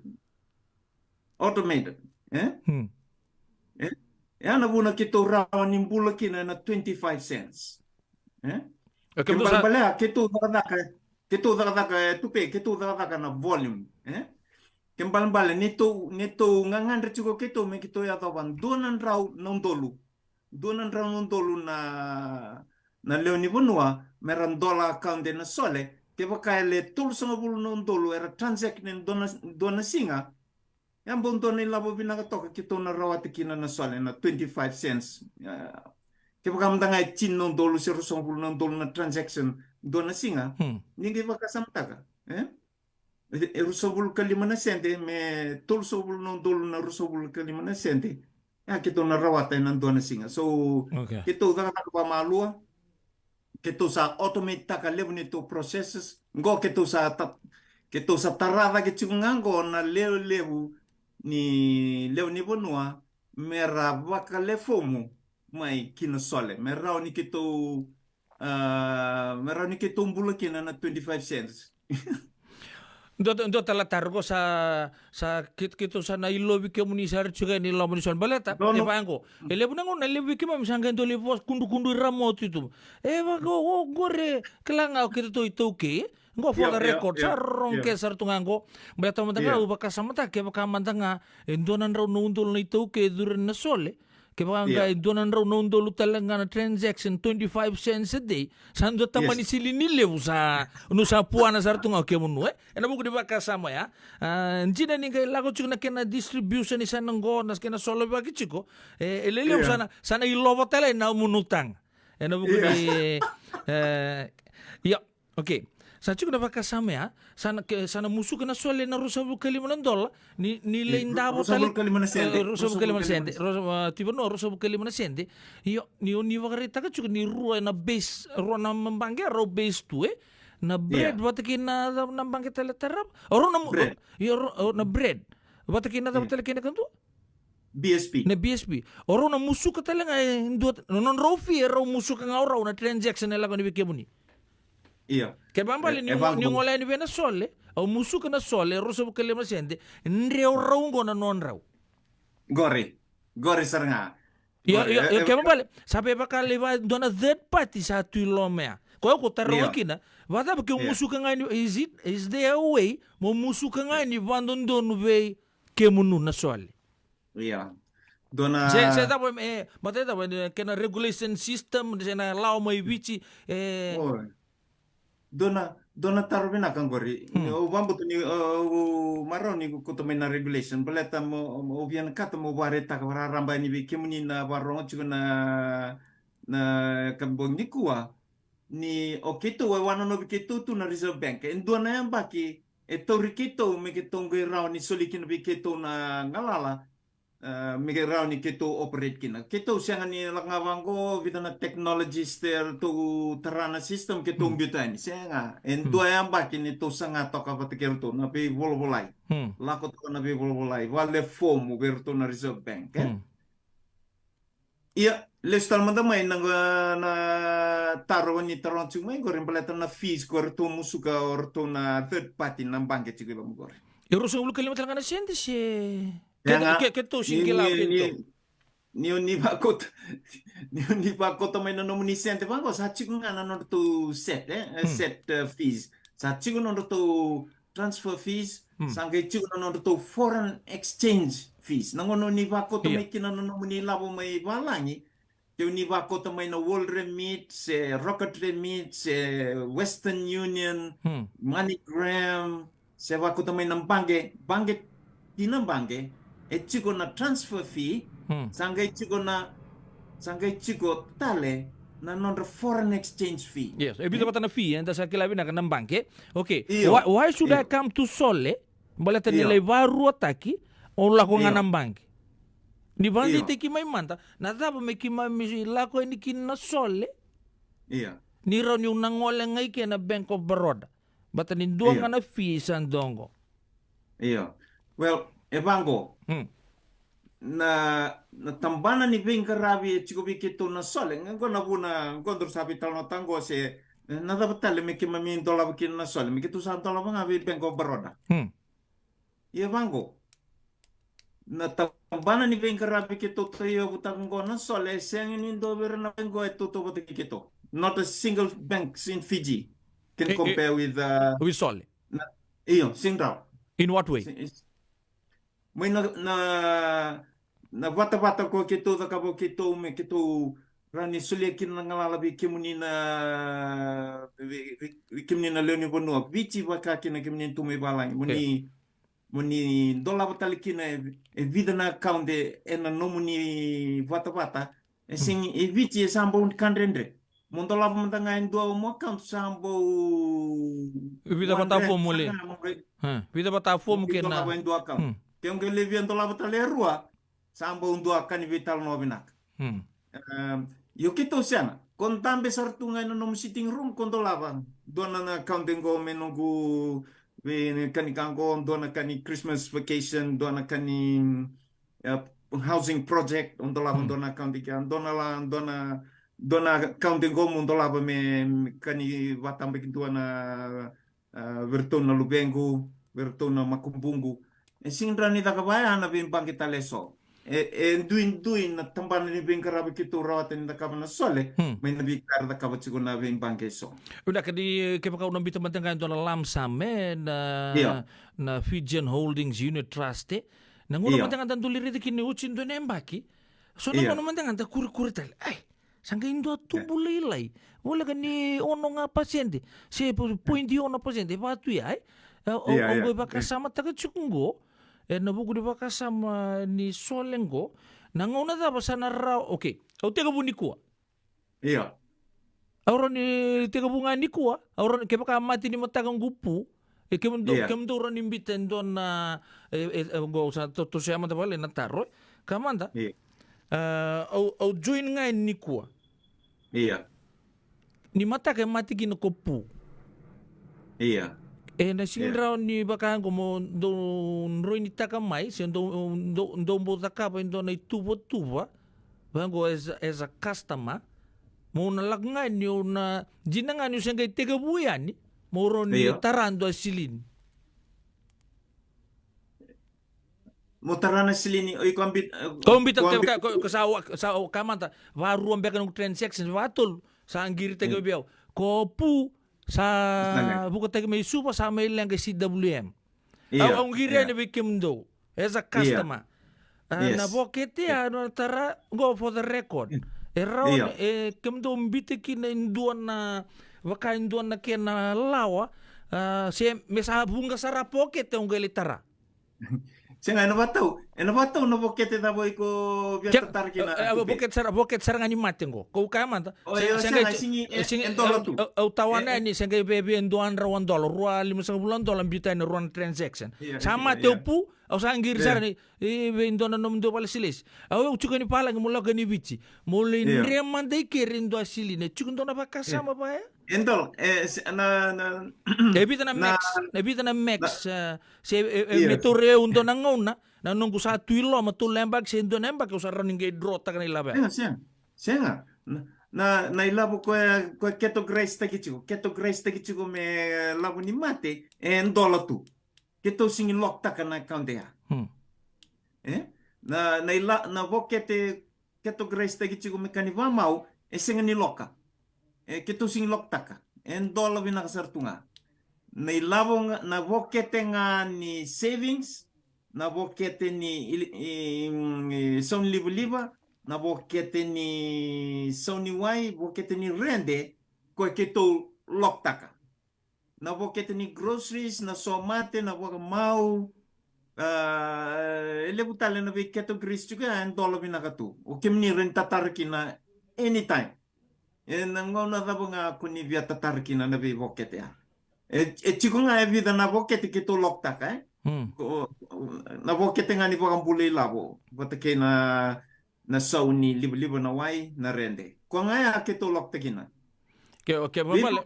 Automated, e? E? E a na vuna keitou rawa ni bula kina na twenty-five cents. E? Ke balebale a, keitou cakacaka, keitou cakacaka, e, tupe, keitou cakacaka na volume, e? Ke balebale, neitou, neitou gagadre tiko keitou, me keitou yacova dua na drau na udolu. Dua na drau na udolu na, na lewe ni vanua, me ra dola account ena Sole, kevaka e le tolusagavulu na udolu, era transact ena dua na, dua na siga, e a bau dua na ilavo vinaka toka keitou na rawata kina na Sole, na twenty-five cents. E, kevaka mada ga e tini na udolu, se ruasagavulu na udolu na transaction, dua na siga, ni qai vakasamataka, e? E, e ruasagavulu ka lima na sede, me tolusagavulu na udolu na ruasagavulu ka lima na sede. E a keitou na rawata ena dua na siga. So, keitou cakacaka vakamalua, keitou sa automate-taka levu neitou processes. Qo keitou sa ta-, keitou sa tara cake tiko ga qo na lewe levu ni, lewe ni vanua, me ra vakalefomu mai kina Sole. Me rawa ni keitou, a, me rawa ni keitou bula kina na twenty-five cents. Dua, dua tale taro qo sa, sa keitou, keitou sa na ilovi kemuni sara tiko yani loma ni Sole. Baleta, e vaqo. E levu na gauna, e levu vei keimami sa qai dua lai vosa kudrukudru i Ramotu tu. E vaqo, o, qori, kila ga o keitou iTaukei. Qo for the record, sa rorogo ke sara tu ga qo. Baleta mada ga, au vakasamataka, kevaka mada ga e dua na drau na udolu na iTaukei e curu na Sole. Kevaka ga e dua na drau na udolu tale ga na transaction, twenty-five cents a day. Sa dua tamani silini levu sa, nu sa puana sara tu ga o kemunu, e? Ena vuku ni vakasama ya. A, dina ni qai lako tiko na kena distribution ni sa na qo, na kena solovaki tiko. E, e lelevu sa na, sa na ilova tale na munu taga. Ena vuku ni, e, io. Okay. Sa tiko na vakasama ya, sa na, ke, sa na musuka na Sole na ruasagavulu ka lima na dola, ni, ni lai davo tale. Ruasagavulu ka lima na sede. E, ruasagavulu ka lima na sede. Ruasa, a, Tui Vanua, ruasagavulu ka lima na sede. Io, ni, ni vakaraitaka tiko ni rua na base, rua na baqe, rau base tu, e? Na Bread, vata kei na, na baqe tale tarava. O rau na mu-, io, rau, o, na Bread. Vata kei na cava tale kei na kadua? B S P. Na B S P. O rau na musuka tale ga e dua, na nodrau fee e rau musuka ga o rau na transaction e lako yani vei kemuni. Io. Ke balebale ni, ni gole yani vei na Sole, au musuka na Sole, ruasagavulu ka lima na sede, dre o rau qo na nodrau. Qori. Qori sara ga. Io, io, io, ke balebale, sa vei vaka lai va dua na third party sa tu i loma ya. Koya au taroga kina, vacava ke musuka ga yani, is it, is there a way mo musuka ga yani vadodonu vei kemunu na Sole? Ia. Dua na se, se cava, e, baleta e cava, e, kena regulation system, se na lawa mai Viti, e. Oi. Dua na, dua na taro vinaka qori. Hmm. Au vakabauta ni, uh, au marau ni kauta mai na regulation. Baleta mo, mo, au via na kata mo vakaraitaka vakararaba yani vei kemuni na vakarorogo tiko na, na kabibogi nikua. Ni o keitou e wanonovi keitou tu na Reserve Bank. E dua na yabaki, e tauri keitou me keitou qai rawa ni soli kina vei keitou na galala. Uh, me ke rawa ni keitou operate kina. Keitou sega ni lako ga vaqo, vica na technologies eratou tara na system, keitou biuta yani. Sega, e dua yabaki ni tou saga toka vata kei ratou, na veivolavolai. Lako toka na veivolavolai, vale fomu vei ratou na Reserve Bank, e? Ia, lesu tale mada mai na, na taro ni taroga tiko mai qori, baleta na fees ko ratou musuka o ratou na third party na baqe tiko i loma qori. E ruasagavulu ka lima tale ga na sede se? Keitou, keitou sega ni kila, keitou. Ni, ni vakauta, ni, ni vakauta mai na nomuni sede vaqo, sa tiko ga na nodratou set, e? E, set, e, fees. Sa tiko na nodratou transfer fees, sa qai tiko na nodratou foreign exchange fees. Na gauna ni vakauta mai kina na nomuni lavo mai valagi, ke o ni vakauta mai na World Remit, se Rocket Remit, se Western Union, MoneyGram, se vakauta mai na baqe, baqe, kina baqe, e tiko na transfer fee, sa qai tiko na, sa qai tiko tale na nodra foreign exchange fee. Yes, e vica vata na fee, eda sa kila vinaka na baqe. Okay, why, why should I come to Sole? Baleta ni lai varuataki, o lako ga na baqe. Ni vakadeitaki mai mada, na cava me keimami lako yani kina na Sole? Ni rawa niu na gole ga i ke na Bank of Baroda. Baleta ni dua ga na fee sa dogo. Io. Well, e vaqo. Na, na tabana ni veiqaravi e tiko vei keitou na Sole, qo na vuna qo daru sa veitalanoataka qo se, na cava tale me keimami dolava kina na Sole, me keitou sa dolava ga vei Bank of Baroda. Ia vaqo. Na tabana ni veiqaravi keitou tauyavutaka qo na Sole, e sega ni dua vei ira na bank qo e tautauvata kei keitou. Not a single bank in Fiji can compare with, uh, with Sole. Io, sega ni rawa. In what way? Mai na, na, na vatavata ko keitou cakava o keitou me keitou rawa ni solia kina na galala vei kemuni na, vei, vei, vei kemuni na lewe ni vanua. Viti vaka kina kemuni tu mai valagi. Mo ni, mo ni dolava tale kina e, e vica na account e, ena nomuni vatavata. E sega, e Viti e sa bau ka dredre. Mo dolava mada ga e dua mo account sa bau. Vica vata fomu le. Vica vata fomu kena. Dolava e dua account. Ke o qai levia dolava tale e rua, sa bau dua ka ni veitalanoa vinaka. Io keitou sega. Ko dabe sara tu ga ena nomu sitting room ko dolava. Dua na account e qo me noqu vei ka ni ka qo, dua na ka ni Christmas vacation, dua na ka ni, e, housing project, o dolava dua na account i kea, dua na la, dua na, dua na account e qo mo dolava me, me ka ni vatabaki dua na, e, vei ratou na luvequ, vei ratou na makubuqu. E sega ni rawa ni caka vaya na veibaqe tale e so. E, e duidui na tabana ni veiqaravi keitou rawata ni cakava na Sole, mai na veika era cakava tiko na veibaqe e so. Vinaka ni kevaka au na biuta mada ga e dua na lump sum, e, na, na Fijian Holdings Unit Trust, e. Na gauna mada ga da dau lai raica kina ni oti e dua na yabaki. So na gauna mada ga da kurikuri tale. Ai, sa qai dua tubu lailai. Voleka ni ono ga pasede. Se po-, poidi ono pasede. E vaka tu ya, e. Au, au qai vakasamataka tiko qo. Ena vuku ni vakasama ni Sole qo. Na gauna cava sa na rawa, okay. Au tekivu nikua. Io. Au rawa ni tekivu ga nikua. Au rawa ni kevaka mate ni mataka qu pu. E kemudou, kemudou rawa ni biuta e dua na, e, e, e, qo sa to-, toso ya mada vale na taro, e. Ka mada. Io. A, au, au join ga nikua. Io. Ni mataka e mate kina ko pu. Io. E na sega ni rawa ni vaka qo mo dou droinitaka mai, se dou, dou, dou bau cakava e dua na ituvatuva. Vaqo as a, as a customer. Mo na lako ga ni o na dina ga ni o se qai tekivu yani. Mo rawa ni tara dua silini. Mo tara na silini, o iko a bit, e, ko bita, ko, ko, ko, ko sa, sa, ka mada, varua beka noqu transaction, vatolu, sa qiri taki vei au. Ko pu, sa vukataki mai Suva, sa mai leqa C W M. Au, au qiri yani vei kemudou. As a customer. A, na vokete ya, na tara, go for the record. E rawa, e, kemudou bita kina e dua na Vaka e dua na kena lawa, a, se me sa vuqa sara a vokete au qai lai tara. Sega, ena vakatau, ena vakatau na vokete cava iko via tatara kina. Vokete sara, vokete sara ga ni mate qo. Ko kaya mada. Au tawana yani se qai veve dua na drau a dola, rua limasagavulu na dola, biuta yani rua na transaction. Sa mate au pu, au sa qiri sara ni, e, vei dua na nomudou vale silesi. Au, au tiko ni palagi mo lako ni Viti. Mo lai dre mada i keri dua silina. Tiko dua na vakasama vaya. E dola, e, na, na, e vica na max, e vica na max, e, se, e, e, me tauri au dua na gauna, na noqu sa tu i loma, tolu na yabaki, se dua na yabaki, au sa rawa ni qai drotaka na ilavo ya. Sega, sega, sega. Na, na, na ilavo koya, koya categorize taki tiko, categorize taki tiko me lavo ni mate, e dola tu. Keitou sigi lock taka na account ya. E? Na, na ila, na vokete categorize taki tiko me ka ni vakamau, e sega ni loka. E, keitou sigi lock taka. E dola vinaka sara tu ga. Na ilavo ga, na vokete ga ni savings, na vokete ni, i, i, i, saunilivaliva, na vokete ni sauniwai, vokete ni rede, koya keitou lock taka. Na vokete ni groceries, na somate, na vakamau, a, e levu tale na vei categories tiko ya e dola vinaka tu. O kemuni rawa ni tatara kina anytime. E na gauna cava ga ko ni via tatara kina na vei vokete ya. E, e tiko ga e vica na vokete keitou lock taka, e? Na vokete ga ni vakabula ilavo vata kei na na saunilivaliva, na wai, na rede. Koya ga ya keitou lock takina. Ke, ke vabale,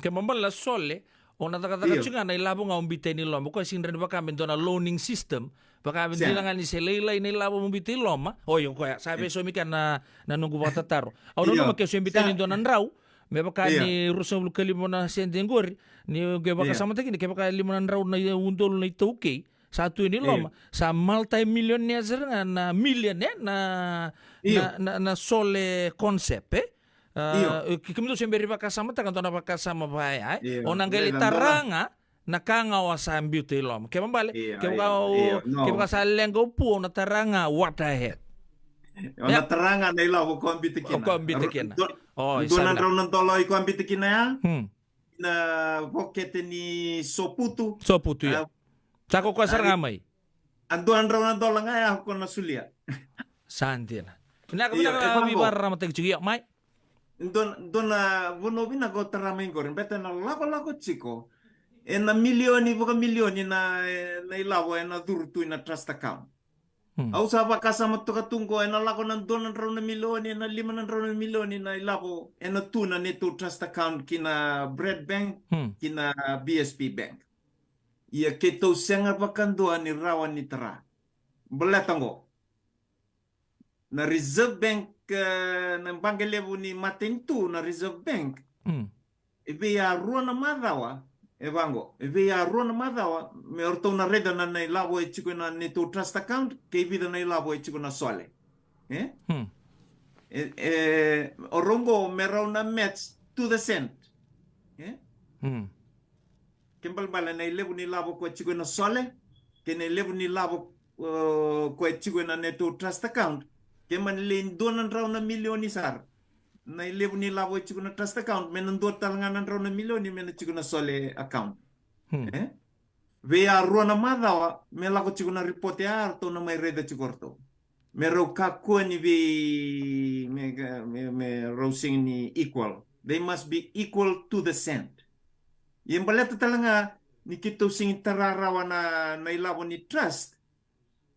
ke vabale na sole, o na cakacaka tiko ga na ilavo ga o biuta yani i loma. Koya sigi rawa ni vaka me dua na loaning system. Vaka me dua ga ni se lailai na ilavo mo biuta i loma. O io koya, sa veisaumi kina na, na noqu vakatataro. Au nanuma ke se biuta yani dua na drau. Me vaka ni ruasagavulu ka lima na sede qori. Ni qai vakasamataki ni ke vaka lima na drau na udolu na iTaukei. Sa tu yani i loma, sa multi-millionaire sara ga na million, e, na, na, na, na sole concept, e? A, ke, kemudou se bera ni vakasamataka dua na vakasama vaya, e? O na qai lai tara ga na ka ga o a sa biuta i loma. Ke vabale, ke vaka, ke vaka sa leqa o pu, o na tara ga what I have. O na tara ga na ilavo ko a biuta kina. Ko a biuta kina. O, dua na drau na dola ko a biuta kina ya. Na vokete ni soputu. Soputu, ia. Sa ko koya sara ga mai. A dua na drau na dola ga ya ko na solia. Sa dina. Vinaka, vinaka, veivakararamataki tiko, ia, mai. Dua, dua na vanua vinaka ko tara mai qori, beta na lakolako tiko. E na milioni, vakamilioni na, e, na ilavo e na curu tu i na trust account. Au sa vakasama toka tu qo, e na lako na dua na drau na milioni, e na lima na drau na milioni na ilavo e na tu na neitou trust account ki na Bred Bank, ki na B S P Bank. Ia keitou sega vakadua ni rawa ni tara. Baleta qo. Na Reserve Bank, e, na baqe levu ni matanitu, na Reserve Bank. E vei a rua na macawa, e vaqo, e vei a rua na macawa, me o ratou na raica na, na ilavo e tiko na neitou trust account, kei vica na ilavo e tiko na sole. E? E, e, o rau qo me rau na match to the cent. E? Ke balebale na ilevu ni ilavo ko e tiko na sole, kei na ilevu ni ilavo, e, ko e tiko na neitou trust account, ke mani le dua na drau na milioni sara. Na ilevu ni ilavo e tiko na trust account, me na dua tale ga na drau na milioni, me na tiko na sole account. E? Vei a rua na macawa, me lako tiko na report ya, ratou na mai raica tiko ratou. Me rau kakua ni vei, me, me, me rau sega ni equal. They must be equal to the cent. Ia baleta tale ga, ni keitou sega ni tara rawa na, na ilavo ni trust.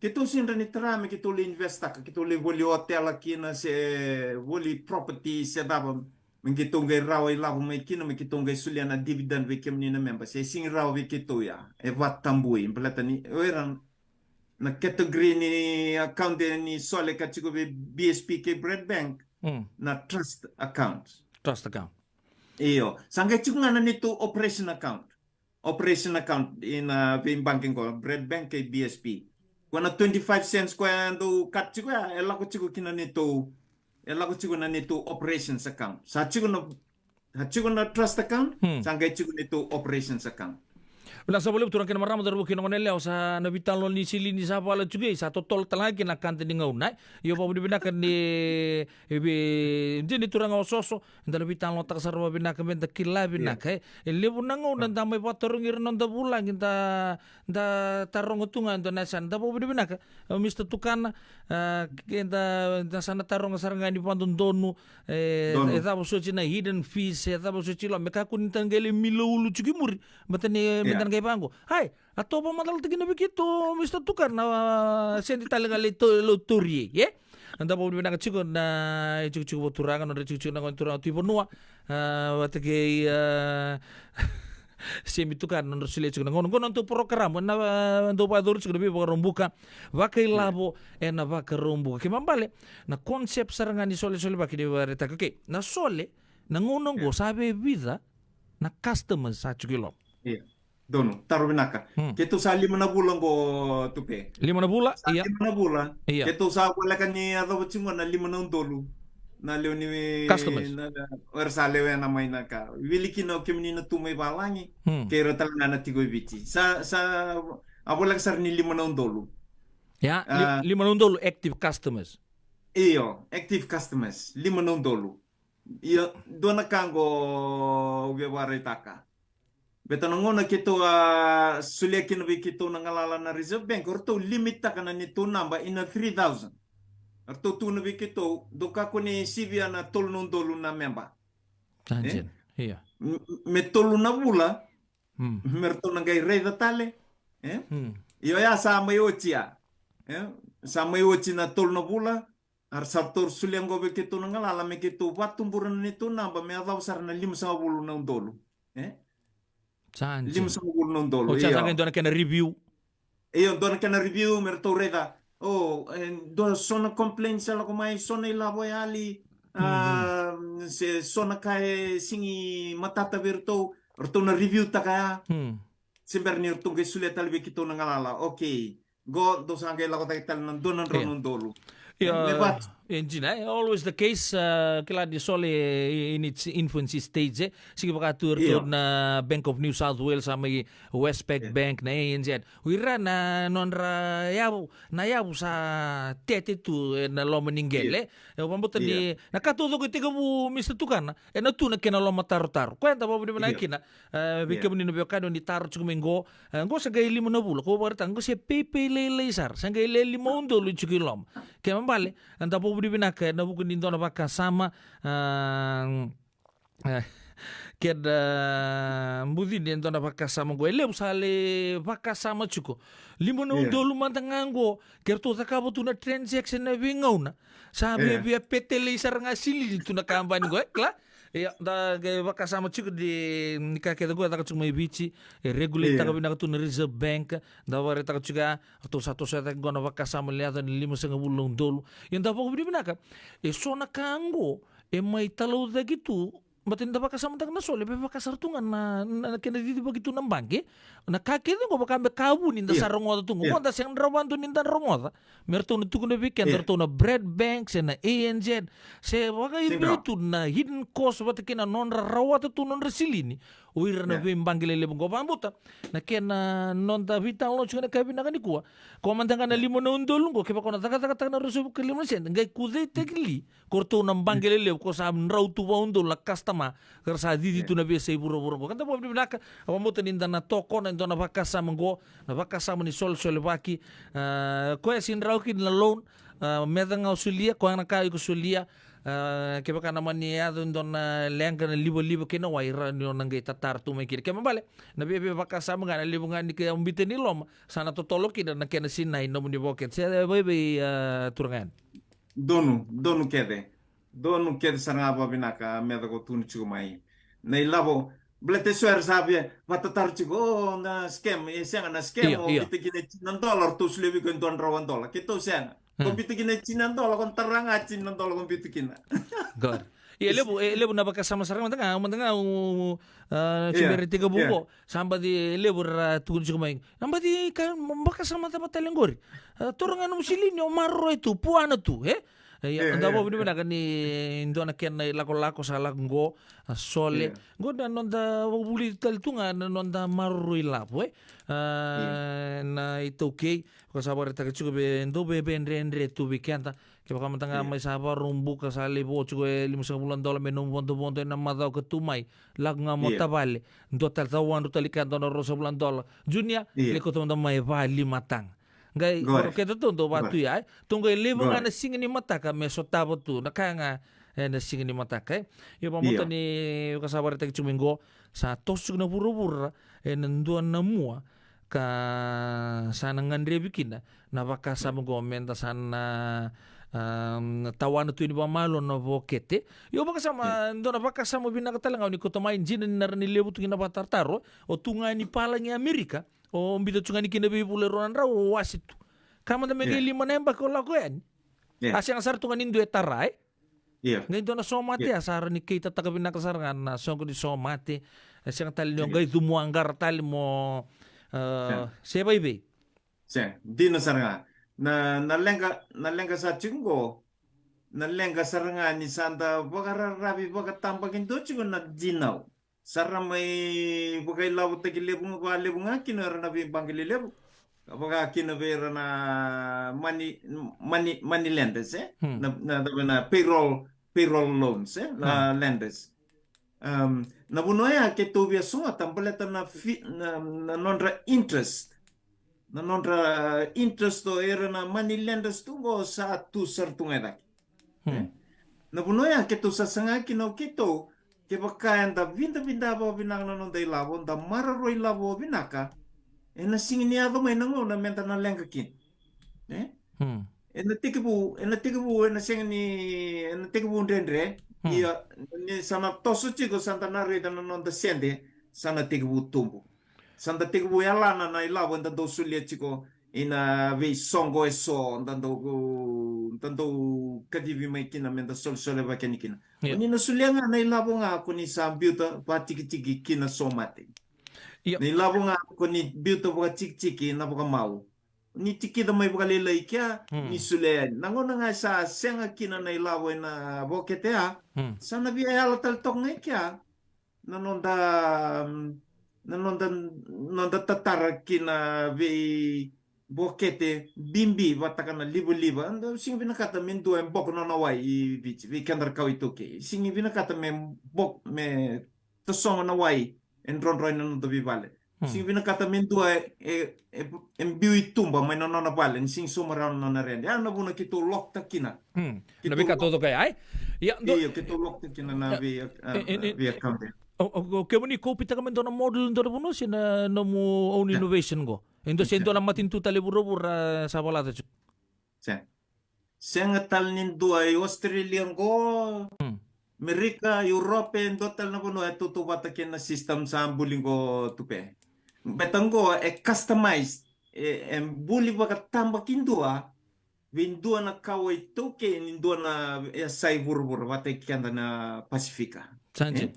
Keitou sega ni tara me keitou le invest taka, keitou le voli otela kina se voli property se cava, me keitou qai rawa ilavo mai kina, me keitou qai solia na dividend vei kemuni na member. Se sega ni rawa vei keitou ya, e vakatabui, baleta ni, o ira na category ni account ni sole ka tiko vei B S P kei Bred Bank, na trust account. Trust account. Io, sa qai tiko ga na neitou operation account. Operation account i na veibaqe qo, Bred Bank kei B S P. Ko na twenty-five cents ko ya dou cut tiko ya, e lako tiko ki na neitou, e lako tiko na neitou operations account. Sa tiko na, sa tiko na trust account, sa qai tiko neitou operations account. Vinaka sa vakalevu turaga kei na marama, cauravou kei na goneyalewa, sa na veitalanoa ni silini sa vala tiko, sa totolo tale ga kina na kada ni gauna. Io, vakavinavinaka ni e vei dina ni turaga osooso, eda na veitalanoataka sara vakavinaka me da kila vinaka, e. E levu na gauna da mai vakatarogi ira na noda vulagi, da, da taroga tu ga e dua na yasana, da vakavinavinaka. E, Mister Tukana, a, eda, da sa na taroga sara ga ni vakadodonu, e, e cava soti na hidden fees, e cava soti lo, me kakua ni da qai lai mila ulu tiko i muri. Baleta ni, me da na qai vaqo. Ai, a tovo macala tiko na vei keitou, Mister Tukana, a, sedi tale ga lai to, lo tori, e? Eda vakavinavinaka tiko na itikotiko vakaturaga, nodra itikotiko na gone turaga tu i vanua, a, vata kei, a, Semi Tukana, nodra solia tiko na gauna. Qo na nodatou porokaramu, na, a, dau vakayacori tiko na veivakaraubuka vakailavo ena Vakaraubuka. Kei mabale, na concept sara ga ni solesolevaki ni vakaraitaka. Okay, na sole, na gauna qo sa vei vica na customers sa tiko i loma. Io. Donu, taro vinaka. Hmm. Keitou sa lima na vula qo, Tupe. Lima na vula? Sa lima na vula. Ia. Keitou sa voleka ni yacova tiko na lima na udolu na lewe ni customers. Na, na, era sa lewena mai na ka. Wili kina o kemuni na tu mai valagi, hmm, kei ira tale ga na tiko i Viti. Sa, sa, a voleka sara ni lima na udolu. Ia, li-, a, lima na udolu active customers. Io, active customers, lima na udolu. Io, dua na ka qo au via vakaraitaka. Baleta na gauna keitou a solia kina vei keitou na galala na Reserve Bank, o ratou limit taka na neitou naba ina three thousand. O ratou tukuna vei keitou, dou kakua ni sivia na tolu na udolu na memba. Sa dina. Ia. M-, me tolu na vula, hmm, me ratou na qai raica tale. E? Hmm. Io, ya sa mai oti ya. E? Sa mai oti na tolu na vula, a ra sa ratou solia qo vei keitou na galala me keitou vakatubura na neitou naba me yacova sara na limasagavulu na udolu. E? Sa dina. Limasagavulu na udolu, io. O sa sa qai dua na kena review. Io, dua na kena review me ratou raica. O, e, dua so na complaint sa lako mai, so na ilavo e yali, a, se so na ka e sigi matata vei ratou, ratou na review taka ya. Hmm. Se bera ni ratou qai solia tale vei keitou na galala. Okay. Qo dou sa qai lako cake tale na dua na drau na udolu. Io, e, me vaka. E dina, e, always the case, a, kila ni sole, e, in its infancy stage, e. Sigi vaka tu e ratou na Bank of New South Wales, a, mai Westpac Bank, na A N Z. O ira na nodra yavu, na yavu sa tete tu, e, na loma ni qele. E, au vakabauta ni, na ka taucoko e tekivu, Mister Tukana, e na tu na kena lomatarotaro. Koya eda vakavinavinaka kina, e, vei kemuni na veiwekani o ni taro tiko mai qo, e, qo se qai lima na vula, ko vakaraitaka, qo se peipei lailai sara, se qai le lima udolu tiko i loma. Kena ibalebale, eda vakavinavinaka, e, na vuku ni dua na vakasama, a, e, keda bucini e dua na vakasama qo. E levu sa le vakasama tiko. Lima na udolu mada ga qo, ke ratou cakava tu na transaction na veigauna. Sa via, via petelei sara ga silini tu na kabani qo, e, kila? Ia, da qai vakasama tiko ni, ni ka kece qo e caka tiko mai Viti, e regulate taka vinaka tu na Reserve Bank, da vakaraitaka tiko ya, ratou sa toso cake qo na vakasama ni yaca ni limasagavulu na udolu. Ia da vakavinavinaka, e so na ka qo, e mai talaucaki tu, baleta ni da vakasamataka na sole, e vaka sara tu ga na, na, na kena cicivaki tu na baqe. Na ka kece qo vaka me ka vuni da sa rogoca tu qo. Qo da sega ni rawa dua ni da rogoca. Me ratou na tukuna vei keda, ratou na Bradbank, se na A N Z, se vakaevei tu na hidden cost vata kei na nodra rawata tu nodra silini o ira na veibaqe lelevu qo. Vakabauta na kena noda veitalanoa tiko na ka vinaka nikua. Ko mada ga na lima na udolu qo, kevaka o na cakacakataka na ruasagavulu ka lima na sede, qai kuceitaki li ko ratou na baqe lelevu, ko sa drau tu vakaudolu na customer, ka ra sa cici tu na veiyasai vuravura qo. Ka da vakavinavinaka, au vakabauta ni da na tokona e dua na vakasama qo, na vakasama ni solesolevaki, a, koya sega ni rawa kina na loan, a, meca ga o solia, koya na ka iko solia, a, kevaka na mani yaco e dua na leqa na livaliva kei na wai, rawa ni o na qai tatara tu mai kina. Kena ibalebale, na veiveivakasama ga na levu ga ni ka au biuta ni loma, sa na totolo kina na kena sinai, nomuni vokete. Se vaivei, a, turaga yani. Donu, donu kece. Donu kece sara ga vakavinaka, meca ko tukuna tiko mai. Na ilavo, baleta eso era sa via vatataro tiko, o na scam, e sega na scam, o biuta kina e tini na dola, ratou solia vei iko e dua na drau na dola. Keitou sega. Ko biuta kina e tini na dola, ko tara ga tini na dola ko biuta kina. Good. Ia, e levu, e levu na vakasama sara ga, mada ga, mada ga, o, a, se bera ni tekivu qo. Sa baci e levu era tukuna tiko mai. Na baci ka, vakasama cava tale qori. A, taura ga nomu silini, o maroroi tu, puana tu, e? Ia, da vakavinavinaka ni dua na kena ilakolako sa lako qo, a, Sole. Qo na noda vakavuli tale tu ga na noda maroroi lavo, e? A, na iTaukei, ko sa vakaraitaka tiko vei dou vei, vei dredre tu vei keda. Kevaka mada ga mai sa vakarau buka sa lai vo tiko e limasagavulu na dola me nomu vodovodo ena macawa ka tu mai. Lako ga mo tavale. Dua tale, cawadru tale i keda na ruasagavulu na dola. Junior, lai kauta mada mai e valimataka. Qai, qori, keda tou dau vatu ya, e? Tou qai levu ga na siga ni mataka me sotava tu na ka ga ena siga ni mataka, e? Io, vakamuta ni ka sa vakaraitaki tiko mai qo, sa toso tiko na vuravura ena dua na mua, ka sa na gadrevi kina na vakasama qo meda sa na, am, tawana tu ni vakamalua na vokete. Io, vakasama, dua na vakasama vinaka tale ga ni kauta mai, jina ni na rawa ni levu tu kina vakatarotaro, o tu ga ni palagi Amerika, o biuta tu ga ni kina veivula e rua na drau, o wase tu. Ka mada me qai lima na yabaki o lako yani. A sega sara tu ga ni dua e tara, e? Qai dua na somate, a sa rawa ni keitataka vinaka sara ga na soqo ni somate. E sega tale ni o qai cumuaqara tale mo, e, se vaivei. Sega, dina sara ga. Na, na leqa, na leqa sa tiko qo, na leqa sara ga ni sa da vakararavi vakatabakidua tiko na dinau. Sa ra mai vakailavotaki levu ga, vakalevu ga kina era na veibaqe lelevu. Vaka kina vei ira na money, money, money lenders, e? Na, na, na, na payroll, payroll loans, e? Na lenders. Am, na vanua ya keitou via sogota baleta na fi-, na, na nodra interest. Na nodra interest o ira na money lenders tu qo sa tu sara tu ga e cake. E? Na vanua ya keitou sa saga kina o keitou, kevaka eda vidavida vakavinaka na noda ilavo, da maroroi lavo vinaka, ena sega ni yaco mai na gauna meda na leqa kina. E? Ena tekivu, ena tekivu, ena sega ni, ena tekivu dredre, ia, ni sa na toso tiko, sa da na raica na noda sede, sa na tekivu tubu. Sa da tekivu yalana na ilavo eda dau solia tiko ina veisoqo eso, da dau, da dau kacivi mai kina meda solesolevaki yani kina. Ia. Ni na solia ga na ilavo ga ko ni sa biuta vakatikitiki kina somate. Ia. Na ilavo ga ko ni biuta vakatikitiki na vakamau. Ni tikica mai vakalailai kea, ni solia yani. Na gauna ga sa sega kina na ilavo ena vokete ya, sa na via yala tale toka ga i kea na noda, na noda, noda tatara kina veivokete bibi vataka na livaliva. Eda sega vinakata me dua e boko nona wai i Viti, vei keda ra kawa iTaukei. Sega vinakata me bok-, me tasogo na wai e drodro ena noda veivale. Sega vinakata me dua e, e, e, e biu i tuba mai na nona vale, ni sega sauma rawa na nona rede. Ya na vuna keitou lock-taka kina. Na veika taucoko ya, e? Ia, dua, io, keitou lock-taka kina na vei, a, e, e, vei account. O, o, o kemuni copy-taka mai dua na model dua na vanua se na nomu own innovation qo? E dua se dua na matanitu tale vuravura sa valata tiko? Sega. Sega tale ni dua i Australia qo, Amerika, Europe, e dua tale na vanua e tautauvata kina na system sa buli qo Tupe. Beta qo e customized, e, e buli vakatabakidua vei dua na kawa iTaukei ni dua na yasai vuravura vata kei keda na Pasifika. Sa dina.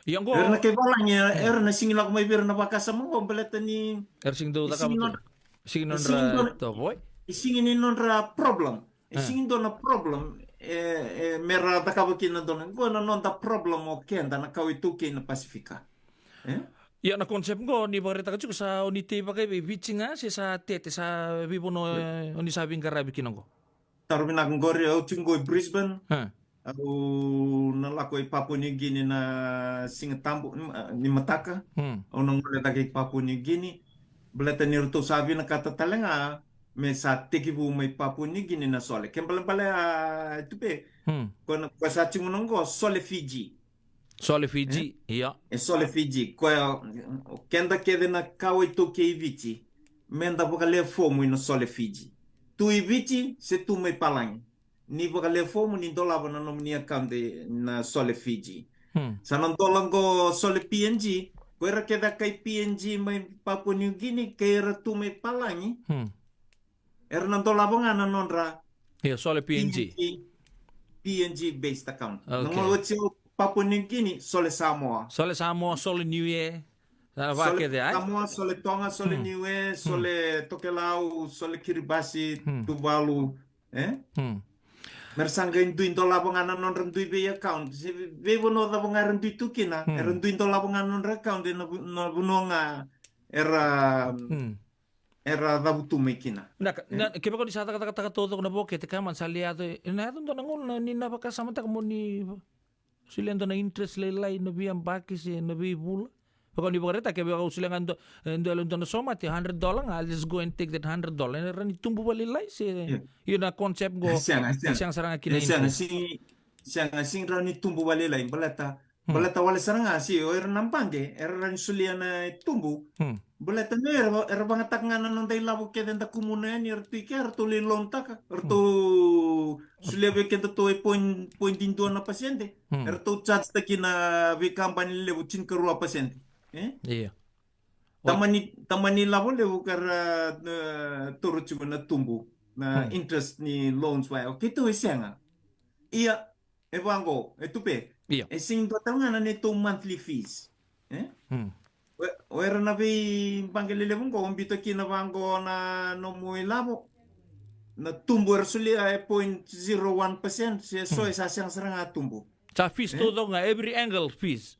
Ia qo era na kai valagi, era na sega ni lako mai vei ira na vakasama qo baleta ni era sega ni dau cakava tu. Sega ni nodra, sega ni nodra problem. E sega ni dua na problem, e, e, me ra cakava kina dua na, qo na noda problem o keda na kawa iTaukei na Pasifika. E? Ia na concept qo ni vakaraitaka tiko sa o ni tei vakaivei, Viti ga se sa tete, sa veivanua, e, o ni sa veiqaravi kina qo? Taro vinaka qori, au tiko qo i Brisbane. Au na lako i Papua New Guinea na Siga Tabu, ni, ni mataka. Au na gole cake i Papua New Guinea. Baleta ni ratou sa vinakata tale ga me sa tekivu mai Papua New Guinea na Sole. Ke balebale a Tupe, ko na, ko sa tiko na qo Sole Fiji. Sole Fiji, ia. E Sole Fiji. Koya, o keda kece na kawa iTaukei i Viti, meda vakalewe fomu ina Sole Fiji. Tu i Viti se tu mai palagi. Ni vakalewe fomu ni dolava na nomuni account na Sole Fiji. Sa na dola qo Sole PNG, ko ira kece a kai PNG mai Papua New Guinea, kei ira tu mai palagi. Era na dolava ga na nodra, ia, Sole PNG. PNG, PNG based account. Na gauna oti o Papua New Guinea, Sole Samoa. Sole Samoa, Sole Niue. Sa na vakakece, ai? Samoa, Sole Toga, Sole Niue, Sole Tokelau, Sole Kiribati, Tuvalu. E? Me ra sa qai dui dolava ga na nodra dui vei account. Se vei vanua cava ga era dui tu kina, era dui dolava ga na nodra account, ena vu-, na vanua ga era, era cavutu mai kina. Na, na, kevaka ni sa cakacakataka taucoko na vokete, kaya mada sa lai yaco, ena yaco dua na gauna ni na vakasamataka mo ni solia dua na interest lailai na veiyabaki se na veivula. Vaka ni vakaraitaka, kevaka au solia ga dua, e, dua, dua na somate, hundred dollar ga, I'll just go and take that hundred dollar. Ena rawa ni tubu vakalailai se, io, na concept qo, e sega, e sega. Sega sara ga kina interest. Sega, sega, sega rawa ni tubu vakalailai, baleta, baleta wale sara ga, se o ira na baqe era rawa ni solia na tubu. Baleta me era, era vagataka ga na noda ilavo kece da kumuna yani, era tu i ke, era tou lai loan taka, era tou solia vei kedatou e point, point dua na pasede. Era tou charge taki na veikabani levu tinikarua pasede. E? Io. Tamani, tamani ilavo levu ka ra, e, toro tiko na tubu, na interest ni loans vaya. O keitou e sega. Ia, e vaqo, e Tupe. Io. E sega ni dua tale ga na neitou monthly fees. E? O, o ira na veibaqe lelevu qo, o biuta kina vaqo na nomu ilavo. Na tubu era solia e point zero one percent, se so e sa sega sara ga tubu. Sa fees taucoko ga, every angle fees.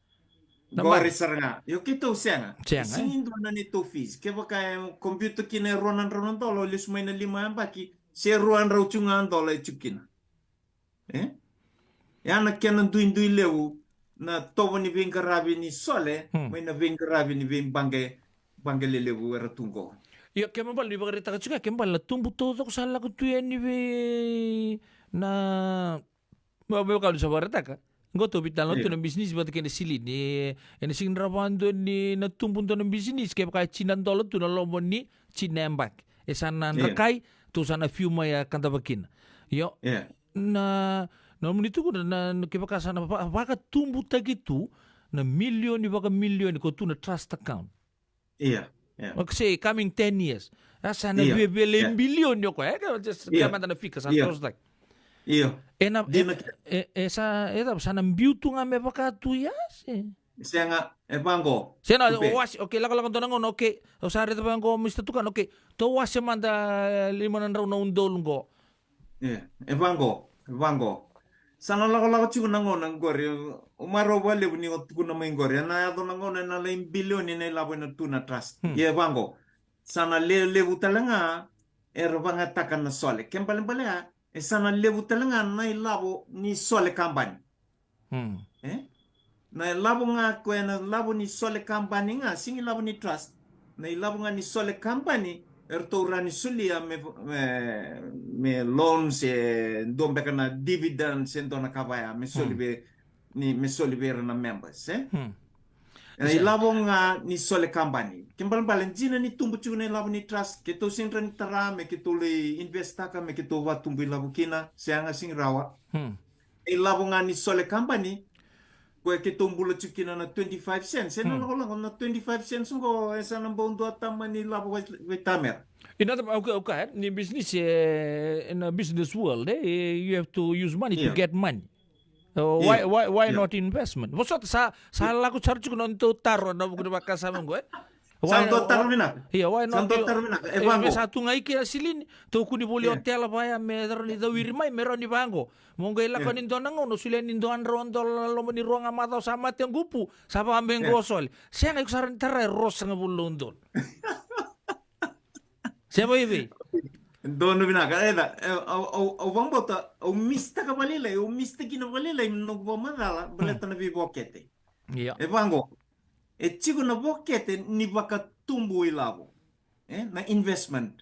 Na qori sara ga. Io keitou sega. Sega, e? Sega ni dua na neitou fees. Kevaka e computer kina e rua na drau na dola, o lesu mai na lima yabaki, se rua na drau tiko ga dola e tiko kina. E? E a na kena duidui levu na tovo ni veiqaravi ni sole, mai na veiqaravi ni veibaqe, baqe lelevu era tu qo. Io, kena ibalebale ni vakaraitaka tiko ya, kena ibalebale na tubu taucoko sa lako tu yani vei na Me, me vaka ni sa vakaraitaka. Qo tou veitalanoa tu na bisinisi vata kei na silini. E, ena sega ni rawa vakadua ni na tubu dua na bisinisi kevaka e tini na dola tu na loma ni tini na yabaki. E sa na drakai, tou sa na fiu mai a kadava kina. Io. Na, na nomuni tukuna, na, na kevaka sa na va-, vakatubutaki tu na milioni vakamilioni ko tu na trust account. Ia, ia. Okay, say, coming ten years. A sa na viavia lai bilioni o koya. E, just kaya mada na fika sa na tosotaki. Io. E na, e, e, e sa, e cava, sa na biu tu ga me vaka tu ya, se? Sega, e vaqo. Se na, o wase, okay, lakolako dua na gauna, okay. O sa raica vaqo, Mister Tukana, okay. Tou wase mada lima na drau na udolu qo. Ia, e vaqo, e vaqo. Sa na lakolako tiko na gauna qori, o marau vakalevu ni o tukuna mai qori. E na yaco na gauna e na lai bilioni na ilavo e na tu na trust. Ia e vaqo. Sa na le-, levu tale ga era vagataka na sole. Kena ibalebale ya, e sa na levu tale ga na ilavo ni sole kabani. E? Na ilavo ga ko e na ilavo ni sole kabani ga, sega ni ilavo ni trust. Na ilavo ga ni sole kabani, eratou rawa ni solia me, me, me loan se dua beka na dividend se dua na ka vaya, me soli vei, ni, me soli vei ira na members, e? E na ilavo ga ni sole kabani. Kena ibalebale, dina ni tubu tiko na ilavo ni trust, keitou sega ni tara, me keitou lai investaka, me keitou vatubu ilavo kina, sega, sega ni rawa. Na ilavo ga ni sole kabani, ko e keitou bula tiko kina na twenty-five cents. E na lakolako na twenty-five cents qo, e sa na bau dua tama ni ilavo vei, vei tamera. In other, okay, okay, ni business, e, in a business world, e, you have to use money to get money. So why, why, why not investment? Vosota sa, sa lako sara tiko na nodatou taro na vuku ni vakasama qo, e? Sa dua taro vinaka. Ia, why not? Sa dua taro vinaka. E vaqo. Sa tu ga i ke a silini, tou kua ni voli otela vaya me rawa ni cawiri mai, me rawa ni vaqo. Mo qai lako ni dua na gauna, solia ni dua na drau na dola na loma ni rua ga macawa sa mate qupu, sa vaka me qo sole. Sega, iko sa rawa ni tara e ruasagavulu na udolu. Se vaivei. Donu vinaka, e da, e, au, au, au vakabauta, au misitaka vakalailai, au misitaki kina vakalailai na noqu vakamacala, baleta na veivokete. Ia. E vaqo, e tiko na vokete ni vakatubu ilavo. E, na investment.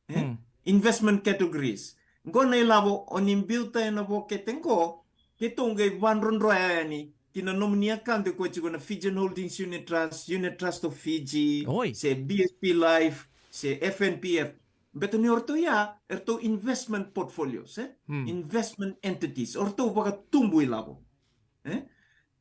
E? Investment categories. Qo na ilavo o ni biuta e na vokete qo, keitou qai vadrodroya yani ki na nomuni account e ko tiko na Fijian Holdings Unit Trust, Unit Trust of Fiji, se B S P Life, se F N P F. Beta ni oratou ya, eratou investment portfolios, e? Investment entities. Oratou vakatubu ilavo. E?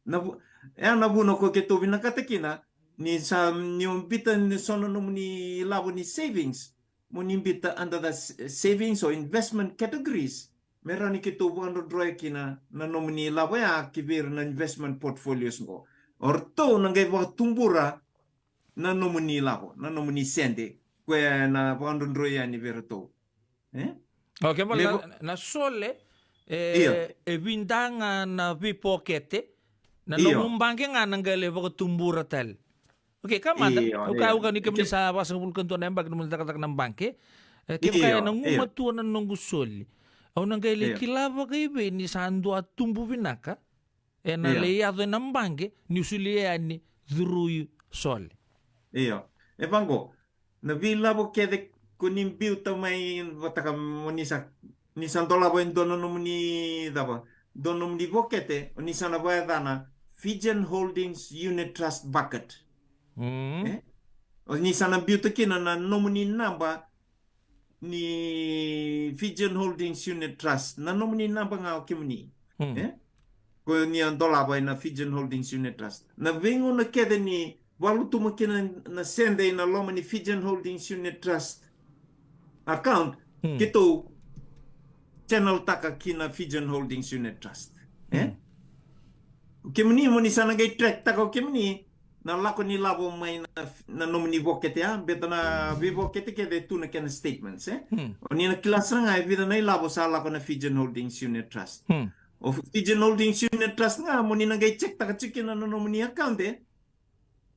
Na vu-, e a na vuna ko keitou vinakata kina, ni sa, ni o bita ni so na nomuni ilavo ni savings, mo ni bita under the s-, savings or investment categories. Me rawa ni keitou vakadrodroya kina na nomuni ilavo ya ki vei ira na investment portfolios qo. Oratou na qai vakatubura na nomuni ilavo, na nomuni sede. Ko e na vakadrodroi yani vei iratou. E? Okay, me na, na sole, E, io, e vida ga na veipokete, na, io, nomu baqe ga na qai lai vakatubura tale. Okay, ka mada. Io, au ka, io, au ka ni kemuni sa vasagavulu ka dua na yabaki nomuni cakacaka na baqe. E, kevaka, io, e na, io, gumatua na noqu soli, au na qai lai, io, kila vakaivei ni sa dua tubu vinaka e na, io, lai yaco e na baqe niu solia yani curu i Sole? Io. E vaqo, na veilavo kece ko ni biuta mai vata ka mo ni sa, ni sa dolava e dua na nomuni cava, dua na nomuni vokete, o ni sa na vakayacana Fijian Holdings Unit Trust Bucket. Mm. E? O ni sa na biuta kina na nomuni naba ni Fijian Holdings Unit Trust, na nomuni naba ga o kemuni. Mm. E? Ko ni a dolava e na Fijian Holdings Unit Trust. Na veigauna kece ni vakalutuma kina na sede i na loma ni Fijian Holdings Unit Trust account, hmm, keitou channel taka ki na Fijian Holdings Unit Trust. E? Hmm. O kemuni mo ni sa na qai track taka o kemuni na lako ni lavo mai na, na nomuni vokete, a, beta na veivokete kece tu na kena statements, e? Hmm. O ni na kila sara ga e vica na ilavo sa lako na Fijian Holdings Unit Trust. Hmm. O Fijian Holdings Unit Trust ga mo ni na qai check taka tiko kina na nomuni account, e?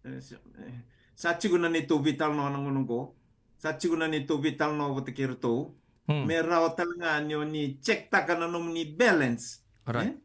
E, sa, e, sa tiko na neitou veitalanoa na gauna oqo. Sa tiko na neitou veitalanoa vata kei iratou. Hmm. Me rawa tale ga ni o ni check taka na nomuni balance. Right. E?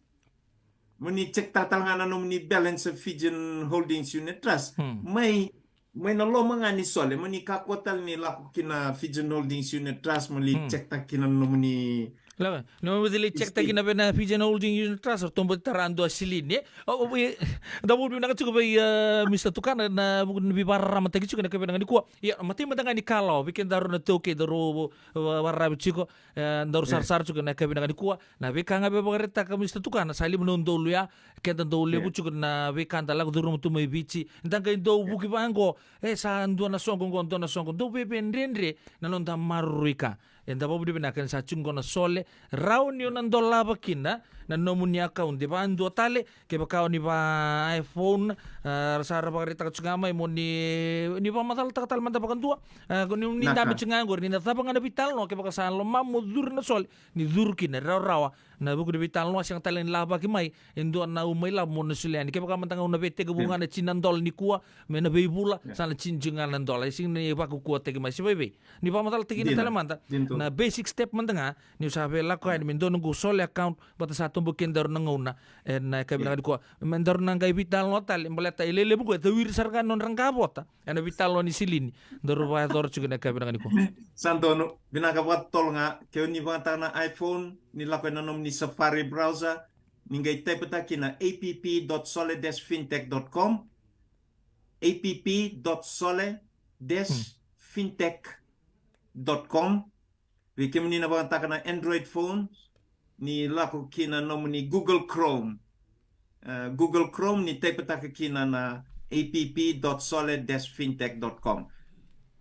Mo ni check taka tale ga na nomuni balance of Fijian Holdings Unit Trust. Hmm. Mai, mai na loma ga ni Sole, mo ni kakua tale ni lako ki na Fijian Holdings Unit Trust, mo ni, hmm, check taka kina na nomuni. Lava, no mo ni check taka kina vei na Fijian Holdings Unit Trust, ratou bau tara dua silini, e? O, o, e, da bau vinaka tiko vei, e, Mister Tukana, na vuku ni veivakararamataki tiko na kena vinaka nikua. Ia, matai mada ga ni kalawa vei kedaru na iTaukei, daru, e, vakararavi tiko, e, daru, e, sarasara tiko na kena vinaka nikua. Na veika ga e vakaraitaka Mister Tukana, sa lima na udolu ya, keda dau levu, e, tiko na veika da lako curuma tu mai Viti. Da qai dau, e, vuki vaqo, e, sa dua na soqo qo, dua na soqo, dau veivedredre na noda maroroi ka. Eda vakavinavinaka ni sa tiko qo na Sole, rawa ni o na dolava kina na nomuni account e vakadua tale, kevaka o ni va iPhone, a, ra sa ra vakaraitaka tiko ga mai mo ni, ni vakamacalataka tale mada vakadua. A, ko ni, ni dabe tiko ga qori, ni na cava ga na veitalanoa, kevaka sa lomamu mo curu na Sole, ni curu kina, e rawarawa. Na vuku ni veitalanoa, sega tale ni lavaki mai e dua na uma ilavo mo na solia yani. Kevaka mada ga o na veitekivu ga na tini na dola nikua, me na veivula, sa na tini tiko ga na dola. E sega ni vakaukauwataki mai se vaivei. Ni vakamacalataki kina tale mada na basic step mada ga, niu sa via lako yani me dua noqu Sole account, baleta sa tobo kedaru na gauna ena yakavi vinaka nikua. Me daru na qai veitalanoa tale, baleta e lelevu qo e tawiri sara ga na nodra qavota ena veitalanoa ni silini daru vakayacora tiko ena yakavi vinaka nikua. Sa donu, vinaka vakatotolo ga. Ke o ni vakayagataka na iPhone, ni lako ena nomuni Safari browser, ni qai type-taka kina app dot sole dash fintech dot com, app dot sole dash fintech dot com. Vei kemuni na vakayagataka na Android phone, ni lako ki na nomuni Google Chrome. E, Google Chrome, ni type-taka kina na app dot sole dash fintech dot com.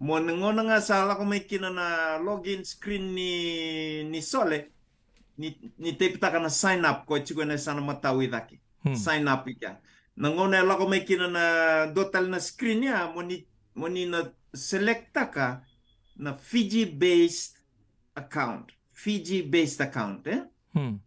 Mo na gauna ga sa lako mai kina na login screen ni, ni Sole, ni, ni type-taka na sign up, ko tiko ena yasana matau i cake. Hmm. Sign up i kea. Na gauna e lako mai kina na dua tale na screen ya, mo ni, mo ni na select-taka na Fiji-based account. Fiji-based account, e? Hmm.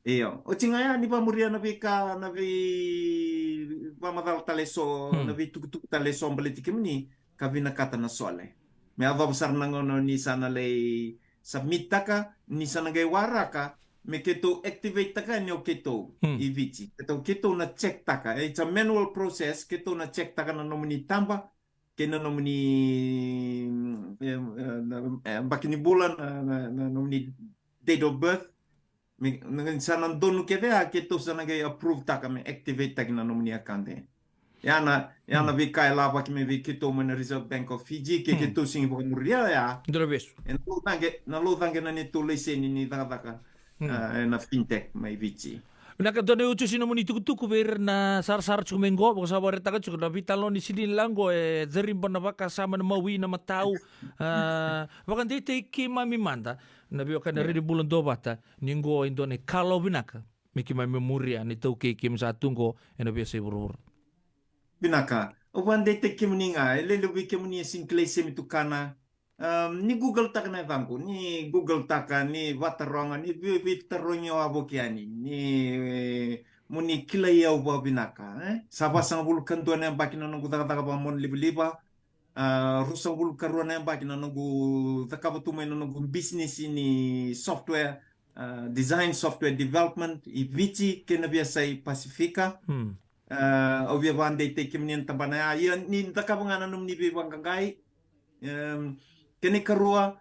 Io. Oti ga ya ni vakamuria na veika, na vei, vakamacala tale eso, hmm, na veitukutuku tale eso baleti kemuni, ka vinakata na Sole. Me yacova sara na gauna ni sa na lai submit-taka, ni sa na qai waraka me keitou activate-taka yani o keitou, hmm, i Viti. Keitou, keitou na check-taka. It's a manual process, keitou na check-taka na nomuni taba, kei na nomuni, e, e, na, e, yabaki ni bula, na, na, na nomuni date of birth. Me, na, sa na donu kece ya, keitou sa na qai approve-taka me activate-taki na nomuni account. Ya na, ya na, hmm, veika e lavaki mai vei keitou mai na Reserve Bank of Fiji, ke, hmm, keitou sega ni vakamuria ya. Dua na vesu. E na laucaqe, na laucaqe na neitou laiseni ni cakacaka, hmm, a, ena fintech mai Viti. Vinaka, dua na iutusi, nomuni tukutuku vei ira na sarasara tiko mai qo, vaka sa vakaraitaka tiko na veitalanoa ni silini lako, e cariba na vakasama, na mawi, na matau. A, vakadeitaki keimami mada na veiwekani, e, Red Bull Duavata, ni qo e dua na ikalawa vinaka me keimami muria, na iTaukei keimami sa tu qo ena veiyasai vuravura. Vinaka. Au vakadeitaki kemuni ga, e lelevu vei kemuni e sega ni kilai Semi Tukana, Um, ni Google taka na yacaqu, ni Google taka, ni vataroga, ni vei, veitarogi au a voki yani, ni, e, mo ni kilai au vakavinaka, e? Sa vasagavulu ka dua na yabaki na noqu cakacaka vakamonalivaliva, a, ruasagavulu ka rua na yabaki na noqu cakava tu mai na noqu bisinisi ni software, a, design software development i Viti kei na veiyasai Pasifika. Hmm. A, au via vakadeitaki kemuni na tabana ya. Ia ni cakava ga na nomuni veivaqaqai. Em, kena ikarua,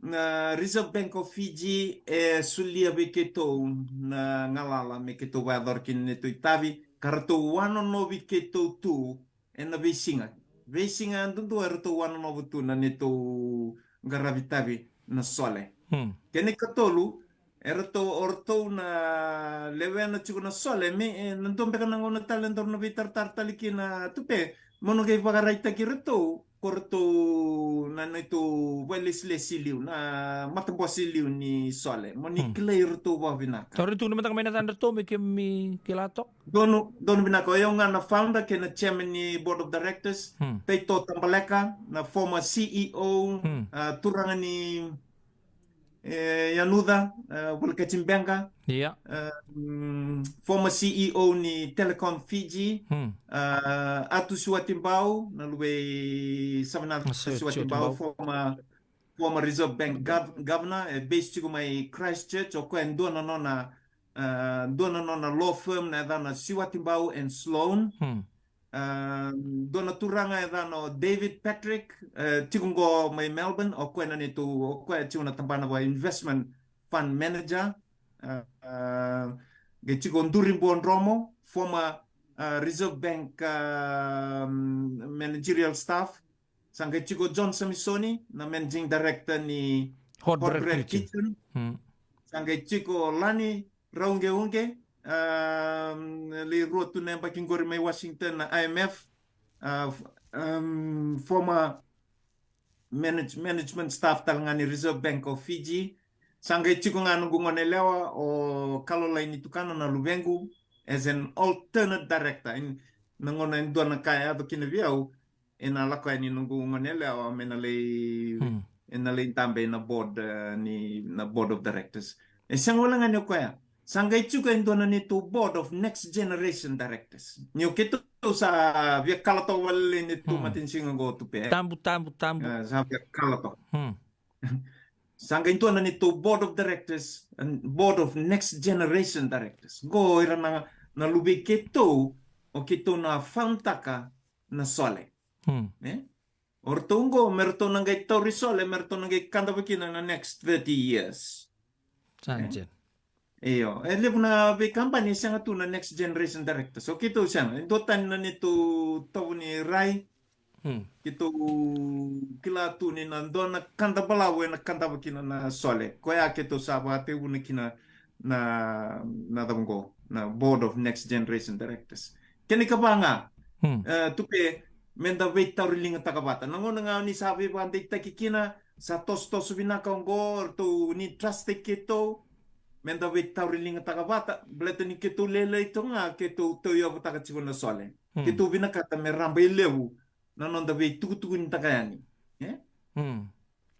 na Reserve Bank of Fiji e solia vei keitou na galala me keitou vakayacora kina na neitou itavi, ka ratou wanonovi keitou tu ena veisiga. Veisiga yadudua eratou wanonova tu na neitou qaravi tavi na sole. Hmm. Kena ikatolu, eratou, o ratou na lewena tiko na sole, me, e, na dua beka na gauna tale daru na veitaratara tale kina Tupe, mo na qai vakaraitaki iratou, ko ratou na neitou vakailesilesi liu, na matabose liu ni sole. Mo ni Hmm. kilai iratou vakavinaka. Tauri tukuna mada ga mai na yacana ratou me keimami kila toka. Donu, donu vinaka, o yau ga na founder kei na chairman ni board of directors, Hmm. Taito Tabaleka, na former C E O, Hmm. a, turaga ni, e, Yanuca, e, Volekati Beqa, Ia. e, mm, former C E O ni Telecom Fiji, Hmm. a, Atu Siwatibau, na luve i Savinaka Siwatibau, Siwatibau. former, former Reserve Bank gov-, governor, e base tiko mai Christchurch, o koya e dua na nona, a, dua na nona law firm na yacana Siwatibau and Sloan. Hmm. A, dua na turaga e yacana o David Patrick, e, tiko qo mai Melbourne, o koya na neitou, o koya tiko na tabana vaka investment fund manager. A, a, qai tiko Duri Buadromo, former, a, Reserve Bank, a, managerial staff. Sa qai tiko John Samisoni, na managing director ni Hot Hot Bread Bread Kitchen. Kitchen. Hmm. Sa qai tiko Lani Rauqeuqe, um, lai rua tu na yabaki qori mai Washington na I M F, uh, f-, um, former manage-, management staff tale ga ni Reserve Bank of Fiji. Sa qai tiko ga noqu gone yalewa o Kalolai ni Tukana na luvequ as an alternate director. In, na gauna e dua na ka e yaco kina vei au, ena lako yani noqu gone yalewa me na lai, Hmm. ena lai dabe ena board, eh, ni, na board of directors. E sega wale ga ni o koya. Sa qai tiko e dua na neitou board of next generation directors. Ni o keitou sa via kala toka wale neitou Hmm. matanisiga qo Tupe. Tabu, tabu, tabu. Eh, sa via kala toka. Hmm. Sa qai dua na neitou board of directors and board of next generation directors. Qo ira na, na luvei keitou, o keitou na found taka na sole. Hmm. Eh? O ratou qo, me ratou na qai tauri sole, me ratou na qai kadava kina na next thirty years. Sa Eh? dina. Io, e levu na veikabani e sega tu na next generation directors. O keitou sega, e dua tani na neitou tovo ni rai. Hmm. Keitou kila tu ni na dua na kada balavu ena kadava kina na sole. Koya keitou sa vakatekivuna kina na, na cava qo, na board of next generation directors. Kena ikava ga, Hmm. eh, Tupe, me da veitauriligataka vata. Na gauna ga ni sa veivakadeitaki kina, sa tosotoso vinaka oqo, ratou ni trust-taki keitou, me da veitauriligataka vata, baleta ni keitou lailai toka ga, keitou tauyavutaka tiko na sole. Hmm. Keitou vinakata me raba i levu na noda veitukutukunitaka yani. Eh? Hmm.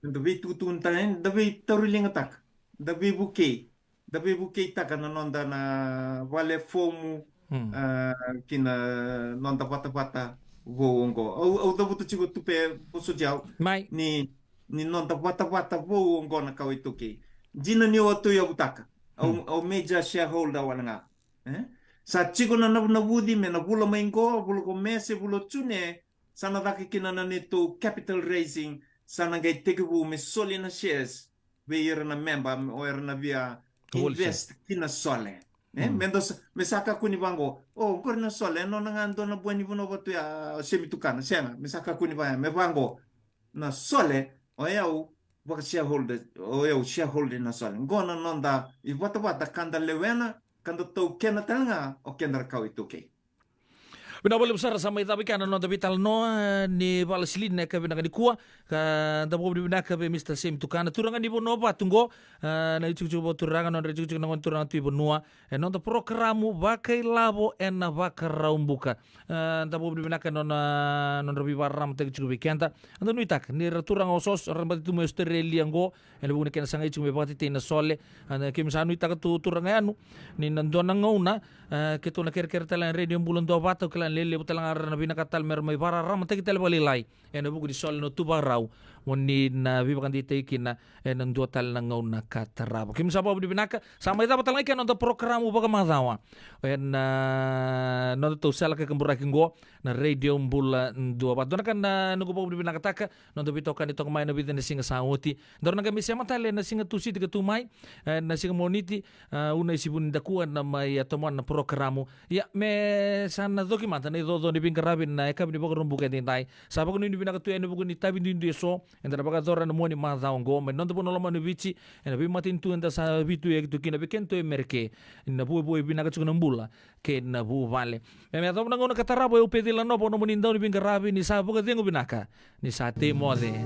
Da veitukutukunitaka yani, da veitauriligataka, da veivukei, da veivukeitaka na noda na vale fomu, Hmm. ah, ki na noda vatavata vou oqo. Au, au cavuta tiko Tupe, vosoti au. Mai. Ni, ni noda vatavata vou oqo na kawa iTaukei. Dina ni au a tauyavutaka. Au, Hmm. au major shareholder wale ga. Eh? Sa tiko na navunavuci me na vula mai qo, vula ko Me se vula June, sa na caka kina na neitou capital raising, sa na qai tekivu me soli na shares vei ira na member, o ira na via Wholesale. Invest ki na sole. Eh, Mm. me dou sa, me sa kakua ni vaqo. O, qori na sole, e nona ga dua na bua ni vanua vatu ya, o Semi Tukana, sega, me sa kakua ni vaya, me vaqo. Na sole, o yau, vaka shareholder, o yau shareholder na sole. Qo na noda ivatavata ka da lewena, ka da taukena tale ga, o keda ra kawa iTaukei. Vinaka vakalevu sara, sa mai cava i kea na noda veitalanoa ni vale silini na yakavi vinaka nikua. Ka da vakavinavinaka vei Mister Semi Tukana, turaga ni Vanua Vatu qo. Ah, na itikotiko vakaturaga, nodra itikotiko na gone turaga tu i vanua. E noda porokaramu Vakailavo ena Vakaraubuka. Ah, da vakavinavinaka e nona, nodra veivakararamataki tiko vei keda. Eda nuitaka ni ra turaga osooso, ra bati tu mai Australia qo. Ena vuku ni kena sagai tiko me vakatetei na sole. Eda, keimami sa nuitaka tu turaga yanu ni na dua na gauna, ah, keitou na kerekere tale na Radio Bula Duavata, au kila ni lelevu tale ga era na vinakata tale me ra mai vakararamataki tale vakalailai ena vuku ni sole na Tuvakarau, mo ni na veivakadeitaki kina ena dua tale na gauna ka tarava. Keimami sa vakavinavinaka, sa mai cava tale ga i kea na noda porokaramu vakamacawa ena noda tou sala kakaburaki qo na Radio Bula Duavata. Dua na ka na noqu vakavinavinakataka, noda veitokani toka mai na vica na siga sa oti. Daru na qai mai sema tale na siga Tusiti ka tu mai, eh, na siga Moniti, ah, Una Isivu ni Dakua na mai, ah, tomana na porokaramu. Ia, me sa na coki mada na icoco ni veiqaravi na yakavi ni Vakaraubuka edaidai. Sa vakanuinui vinaka tu ena vuku ni tavi duidui eso eda na vakayacora ena mua ni macawa oqo mai noda vanua lomani Viti, ena veimatanitu eda sa veituyaki tu kina, vei kedatou e Mereke, ni na vuavuai vinaka tiko na bula kei na vuvale. Me, me yacova na gauna ka tarava, o au Peceli Lanova, o nomuni dau ni veiqaravi, ni sa vakacegu vinaka, ni sa tei moce.